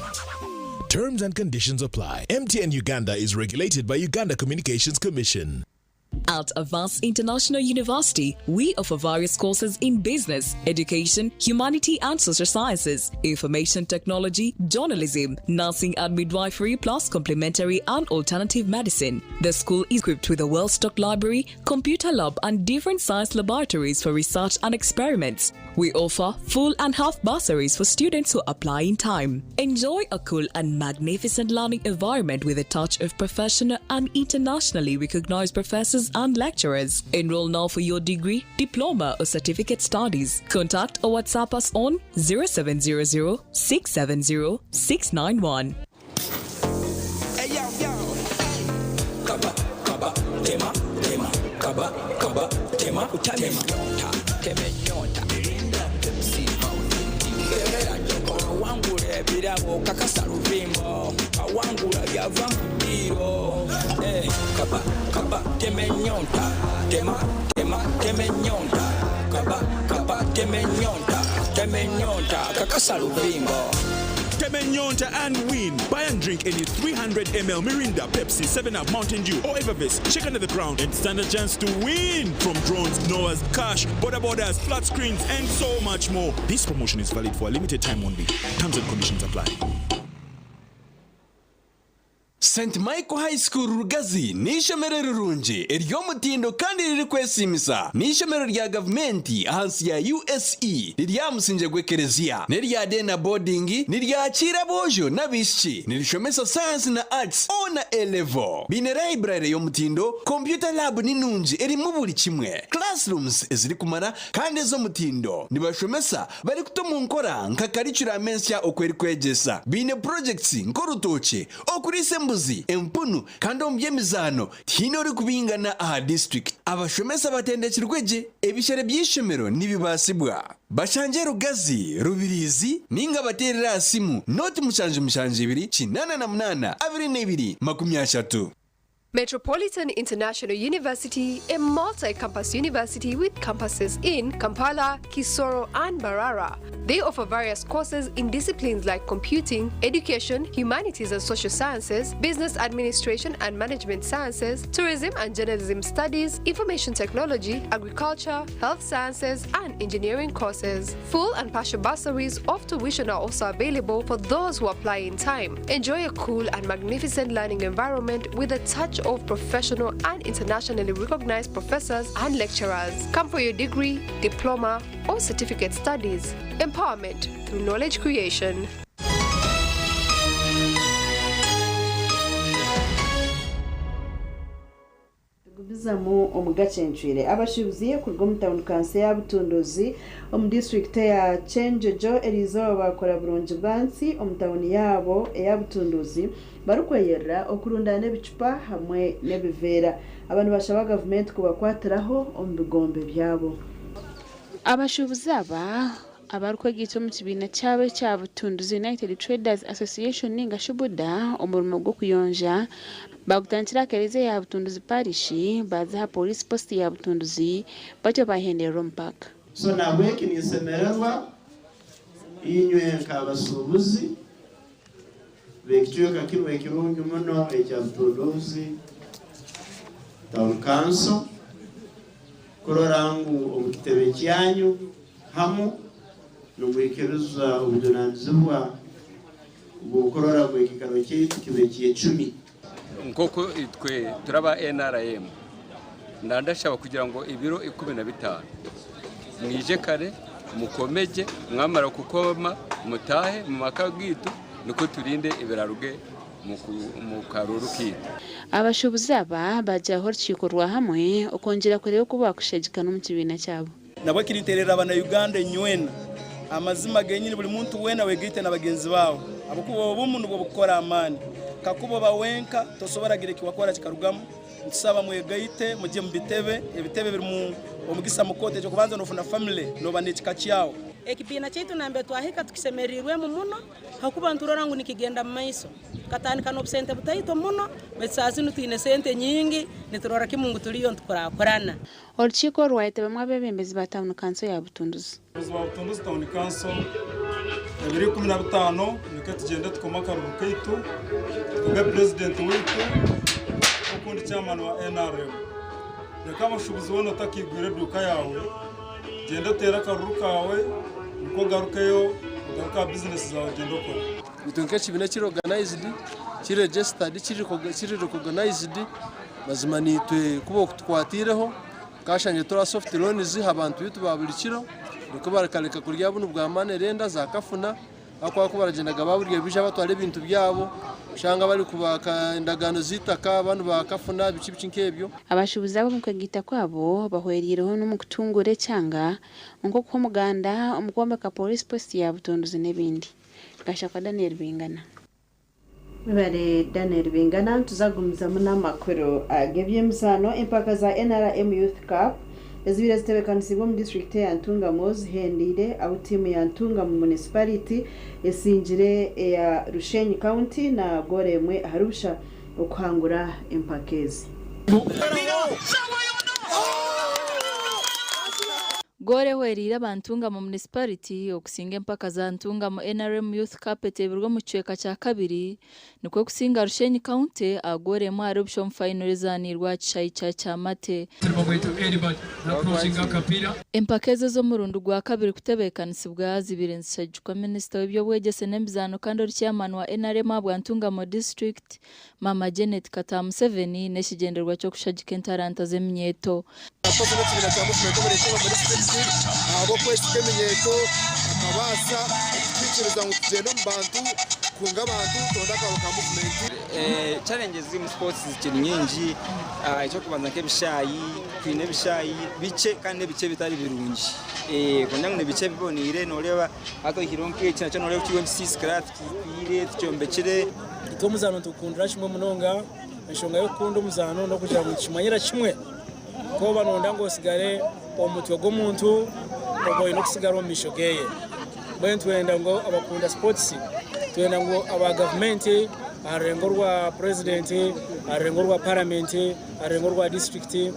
Terms and conditions apply. MTN Uganda is regulated by Uganda Communications Commission. At Avance International University, we offer various courses in business, education, humanity and social sciences, information technology, journalism, nursing and midwifery, plus complementary and alternative medicine. The school is equipped with a well stocked library, computer lab, and different science laboratories for research and experiments. We offer full and half bursaries for students who apply in time. Enjoy a cool and magnificent learning environment with a touch of professional and internationally recognized professors and lecturers. Enroll now for your degree, diploma, or certificate studies. Contact or WhatsApp us on 0700 670 691. Hey yo, yo, hey. Kaba, kaba, tema, tema, kaba, kaba, tema, tema, nyota, teme nyota. Mirinda, Pepsi, Mountain Dew. Kebera jokolo, wangula ebirabo, kakasa luvimbo. Awangula byava mu ddiiro. Eh, kaba, kaba, teme nyota, tema, tema, teme nyota. Kaba, kaba, teme nyota, teme nyota, kakasa luvimbo. Temenyonta and win. Buy and drink any 300 ml Mirinda, Pepsi, 7 Up, Mountain Dew, or Evervest. Check under the ground and stand a chance to win. From drones, Noahs, cash, border borders, flat screens, and so much more. This promotion is valid for a limited time only. Terms and conditions apply. St Michael High School Rugazi ni ishomero rirungi ery'omutindo kandi riri kwesimisa. Ni ishomero rya gavumenti ahansi ya USE rirya musinje gw'ekereziya n'erya day na boarding, niryakira aboojo n'abaishiki, nirishomesa science na arts O na A level. Biine library y'omutindo, computer lab ninungi erimu buri kimwe, classrooms ezirikumara kandi ez'omutindo. Nibashomesa barikuta omu nkora nka curriculum ensya oku erikwegyesa. Biine projects nk'orutookye, okuriisa embuzi, empunu, kandi omu by'emizaano tihaine orikubingana aha district. Abashomesa batendekirwe gye. Ebishere by'ishomero nibibaasibwa. Bashangye Rugazi, Rubirizi, ninga bateerere aha simu 0 772 88 22 30. Metropolitan International University, a multi campus university with campuses in Kampala, Kisoro, and Mbarara. They offer various courses in disciplines like computing, education, humanities and social sciences, business administration and management sciences, tourism and journalism studies, information technology, agriculture, health sciences, and engineering courses. Full and partial bursaries of tuition are also available for those who apply in time. Enjoy a cool and magnificent learning environment with a touch of professional and internationally recognized professors and lecturers. Come for your degree, diploma, or certificate studies. Empowerment through knowledge creation. Tugumizamu omu gacencwire. Abashuubuzi kuruga omu tauni kanso eya Butunduuzi omu disiturikiti eya Kyenjojo eriizooba baakora burungi bwansi omu tauni yaabo eya Butunduuzi barikweyerera okurundaana ebicupa hamwe n'ebiveera. Aba nibashaba gavumenti kubakwatiraho omu bigombe byabo. Abashuubuzi aba abarikwegaita omu kibiina kyabo ekya Butunduzi United Traders Association ninga shi BUDA omurimo gw'okuyonja bagutandikire aha kereziya ya Butunduzi Parish baaza aha Police Post ya Butunduzi batyo bahenderera omu paaka. So nahabweki ninsemererwa inywe nk'abasuubuzi b'ekicweka kinu ekirungi muno ekya Butunduzi Town Council kurora ngu omu kitebe kyanyu hamu nimwikiriza obujunanizibwa bw'okurora ngu ekiikaro kyaitu kibe kyecumi. Nk'oku itwe turaba NRM, ndashaba kugira ngo ibiro 15 mwije kare mukomeje, mwamara kukoma mutahe mu maka gitu, niko turinde ibiraruge mu karuru kitu. Abashuubuzi aba bagiraho orukiiko rwa hamwe okwongyera kureeba oku bakushagikana omu kibiina kyabo. Nabwo kiriterera abana Uganda nywena amazima genyini buli muntu wena wegaite na bagenzi bawe abakuba obumu nibwo bukora amani kakuba bawenka tosobora gira kiwakora kikarugamu. Ntusaba mwegaite mujye mu bitebe, ebitebe biri mu omugisa mukote cyo kubanza nofuna family noba nekika kyawo. Ekibiina kyaitu nambe twahika tukisemererirwemu muno hakuba nturora ngu nikigenda mu maiso katandika n'obusente butaito muno baitu zinu twine sente nyingi niturora kimu ngu tuliyo ntukurakurana. Orukiiko rwayetebemu abebembezi ba Town Council ya Butunduzi. Abayobozi ba Butunduzi Town Council ebiri 15 niko tugende tukoma akaruru kaitu tukoge president waitu okundi chairman wa NRM. Reka abashubuzi boona otakigwire eduuka yawe, genda otere akaruru kawe niko ogarukeyo ogaruka bizinesi zawe genda okore. Itwe nk'ekibiina kiri organized, kiri registered, kiri recognized, mazima nitwe kuba okutukwatireho kashanje tura soft loans abantu bitu ba buli kiro niko barakareka kurya bunu bwa manerenda za kafuna akwa ko baragendaga baburya bija batwara ebintu byabo ushanga bari kubaka indagano zitaka abantu ba kafuna bici bici nkebyo. Abashubuzi abo mu kwegita kwabo bahwerireho no mu kutungura ekyanga nko kuha omuganda omu kwombeka police post ya Butunduzi n'ebindi. Gashakwa Daniel Bingana. Webale Daniel Bingana. Tuzagumizamu n'amakuru ag'ebyemizaano. Empaka za NRM Youth Cup ezibire zitebekanisibwa omu disitulikiti ya Ntungamo zihendeire ahu tiimu ya Ntungamo Municipality esingire eya Rushenyi County na goolo emwe ahari busha okuhangura empaka ezi. Goolo ehwereire aba Ntungamo Municipality okusinga empaka za Ntungamo NRM Youth Cup eteebirwe omu kicweka kya kabiri nikwo kusinga Rushenyi County aha goolo emwe ahari busha omu fayinolo ezaanirwe aha kishaayi kya Kyamate. Empaka ezo ez'omurundi gwa kabiri kutebeekanisibwa zibaire nizishagikwa minisita w'eby'obwegyese n'emizaano kandi ori chairman wa NRM ahabwa Ntungamo District Mama Janet Kataha Museveni n'ekigyendererwa ky'okushagika entaranta z'eminyeeto. Abakozi b'ekibiina kya Movement omureetwa muri district ahabw'okwesiga eminyeeto bakabaasa okutwikiriza ngu tugyende omu bantu kukunga abantu turonde akaabo ka Movement. Challenges ziri mu sports zikiri nyingi. Ekyokubanza nk'ebishaayi, twine ebishaayi bikye kandi n'ebikye bitari birungi, kugira ngu nibikye biboniire. Noreeba hati oihireho nk'eki nakyo noreeba kiriyo nikisiisikara, tikitwire tikyombekire. Itwe omuzaano nitukundira kimwe munonga. Enshonga y'okukunda omuzaano n'okugira ngu nikimanyira kimwe koba nonda ngu osigare omu mutwe gw'omuntu oba oine okusigara omu maisho geye. Mbwenu twenda ngu abakunda sports, twenda ngu aba gavumenti aha rurengo rwa purezidenti, aha rurengo rwa paramenti, aha rurengo rwa disiturikiti,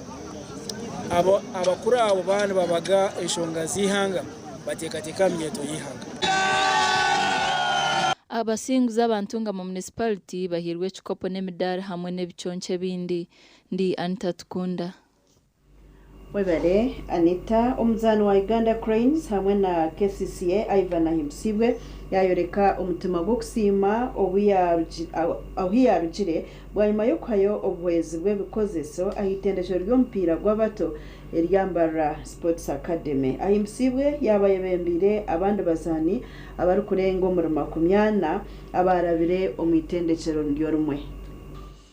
abo abakuru abo baaba nibabaga enshonga z'eihanga bateekateeke aha minyeeto y'eihanga. Abasinguzi aba Ntungamo Municipality bahairwe ekikopo n'emidaari hamwe n'ebiconco ebindi. Ndi Anita Tukunda. Webale Anita. Omuzaani wa Uganda Cranes hamwe na KCCA Ivan Ahimbisibwe yayoreka omutima gw'okusiima obu ahu yarugire bwanyima y'okuhayo obuhwezi bw'ebikozeso aha itendekero ry'omupiira gw'abato erya Mbarara Sports Academy. Ahimbisibwe yaaba ayebembeire abandi bazaani abarikurenga omuri 40 abarabire omu itendekero niryo rimwe.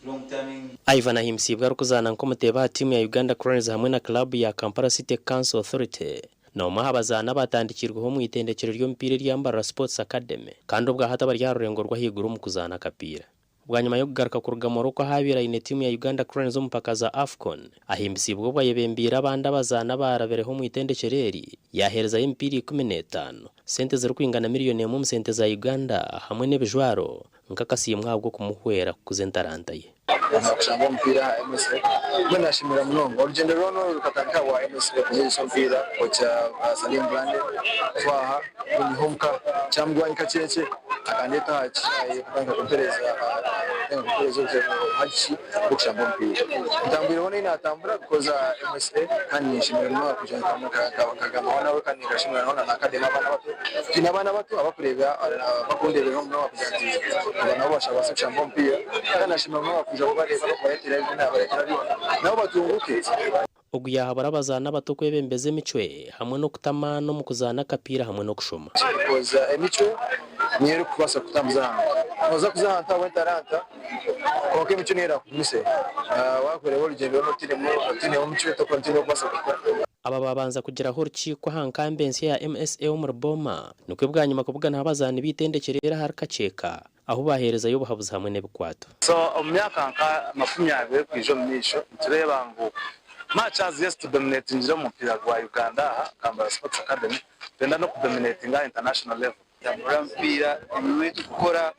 Long timing. Ivan Ahimbisibwe arikuzaana nk'omuteeba aha tiimu ya Uganda Cranes hamwe na club ya Kampala City Council Authority n'omwe aha bazaani abaatandikirweho omu itendekyero ry'omupiira erya Mbarara Sports Academy kandi obwahati abari aha rurengo rw'ahaiguru omu kuzaana akapiira. Bwanyima y'okugaruka kuruga Morocco ahu abaire aine tiimu ya Uganda Cranes omu mpaka za AFCON, ahimbisiibwe obu ayebembeire abandi abazaani abaarabireho omu itendekyero eri, yaaheerezayo emipiira 15, sente zirikwingana miriyoni emwe omu sente za Uganda hamwe n'ebijwaro nk'akasiimwe ahabw'okumuhwera kukuza entaranta ye. Kushamba omupiira aha MSA mbwenu nashemera munonga. Orugyendo rwona oru rukatandika ahabwa MSA kunyegyesa omupiira kocha Salim Brande twaha kunyiha omuka kyamugwani kakyenkye akandeeta aha kishaayi akatandika kumpereza akatandika kumpereza obuhagizi bw'okushamba omupiira. Ntambwireho nahi natambura because MSA kandi ninshemera munonga kwija nkagambaho nawe kandi nkashemera nawe na academy abaana bato. Twine abaana bato abakureeba abakundeeberaho munonga kugira nti aba nabo bashabaase kushamba omupiira kandi nashemera munonga kwija kubareeba n'okubareetera ebi naabareetera byona nabo batunguuke. Ogu yaahabura abazaani abato kwebembeza emicwe hamwe n'okuta amaani omu kuzaana akapiira hamwe n'okushoma. Because emicwe niyo erikukubaasa kukutambuza ahantu. Nooza kuza ahantu ahabw'entaranta kwonka emicwe niyo eraakugumise. Waakureeba orugyendo rwona otainemu mucwe toine okubaasa kuhika. Aba baabanza kugiraho orukiiko aha nkambi ensya ya MSA omuri Boma nikwo bwanyima kubuganaho abazaani b'eitendekyero eri ahari Kakyeka ahu baaheerezayo obuhabuzi hamwe n'ebikwato. So omu myaka nka 20 erikwija omu maisho nitureeba ngu much as yes tudominatingire omu mupiira gwa Uganda aha Kampala Sports Academy, nitwenda n'okudominatinga aha international level. Tambura omupiira, emirimo ei turikukora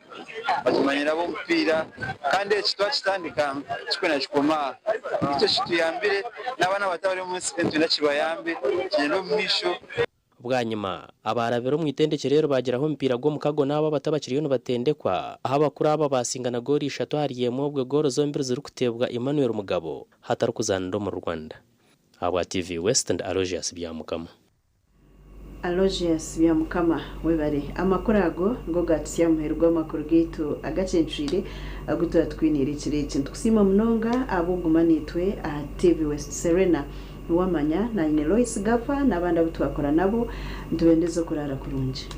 batumanyire ab'omupiira kandi eki twakitandika tikikwenda kikoma aha. Nikyo kituyambire n'abaana abato abari omu nsi nitwenda kibayambe kigyende omu maisho. Bwanyima, abaarabire omu itendekyero eri baagiraho omupiira gw'omukago n'abo abato abakiriyo nibatendekwa, ahu abakuru aba baasingana goolo ishatu ahari emwe obwo goolo zombiri zirikuteebwa Emmanuel Mugabo hati arikuzaanira omuri Rwanda. Ahabwa TV West ndi Aloysius Byamukama. Aloysius Byamukama webare amakuru ago nigo gatutsya aha muheru gw'amakuru gaitu agacencwire agu tuba tukwiniire ekiro eki. Nitukusiima munonga ahabw'okuguma naitwe aha TV West Serena. Niwamanya, nanye Lois Gaffa n'abandi abu twakora nabo nitubendeza okuraara kurungi.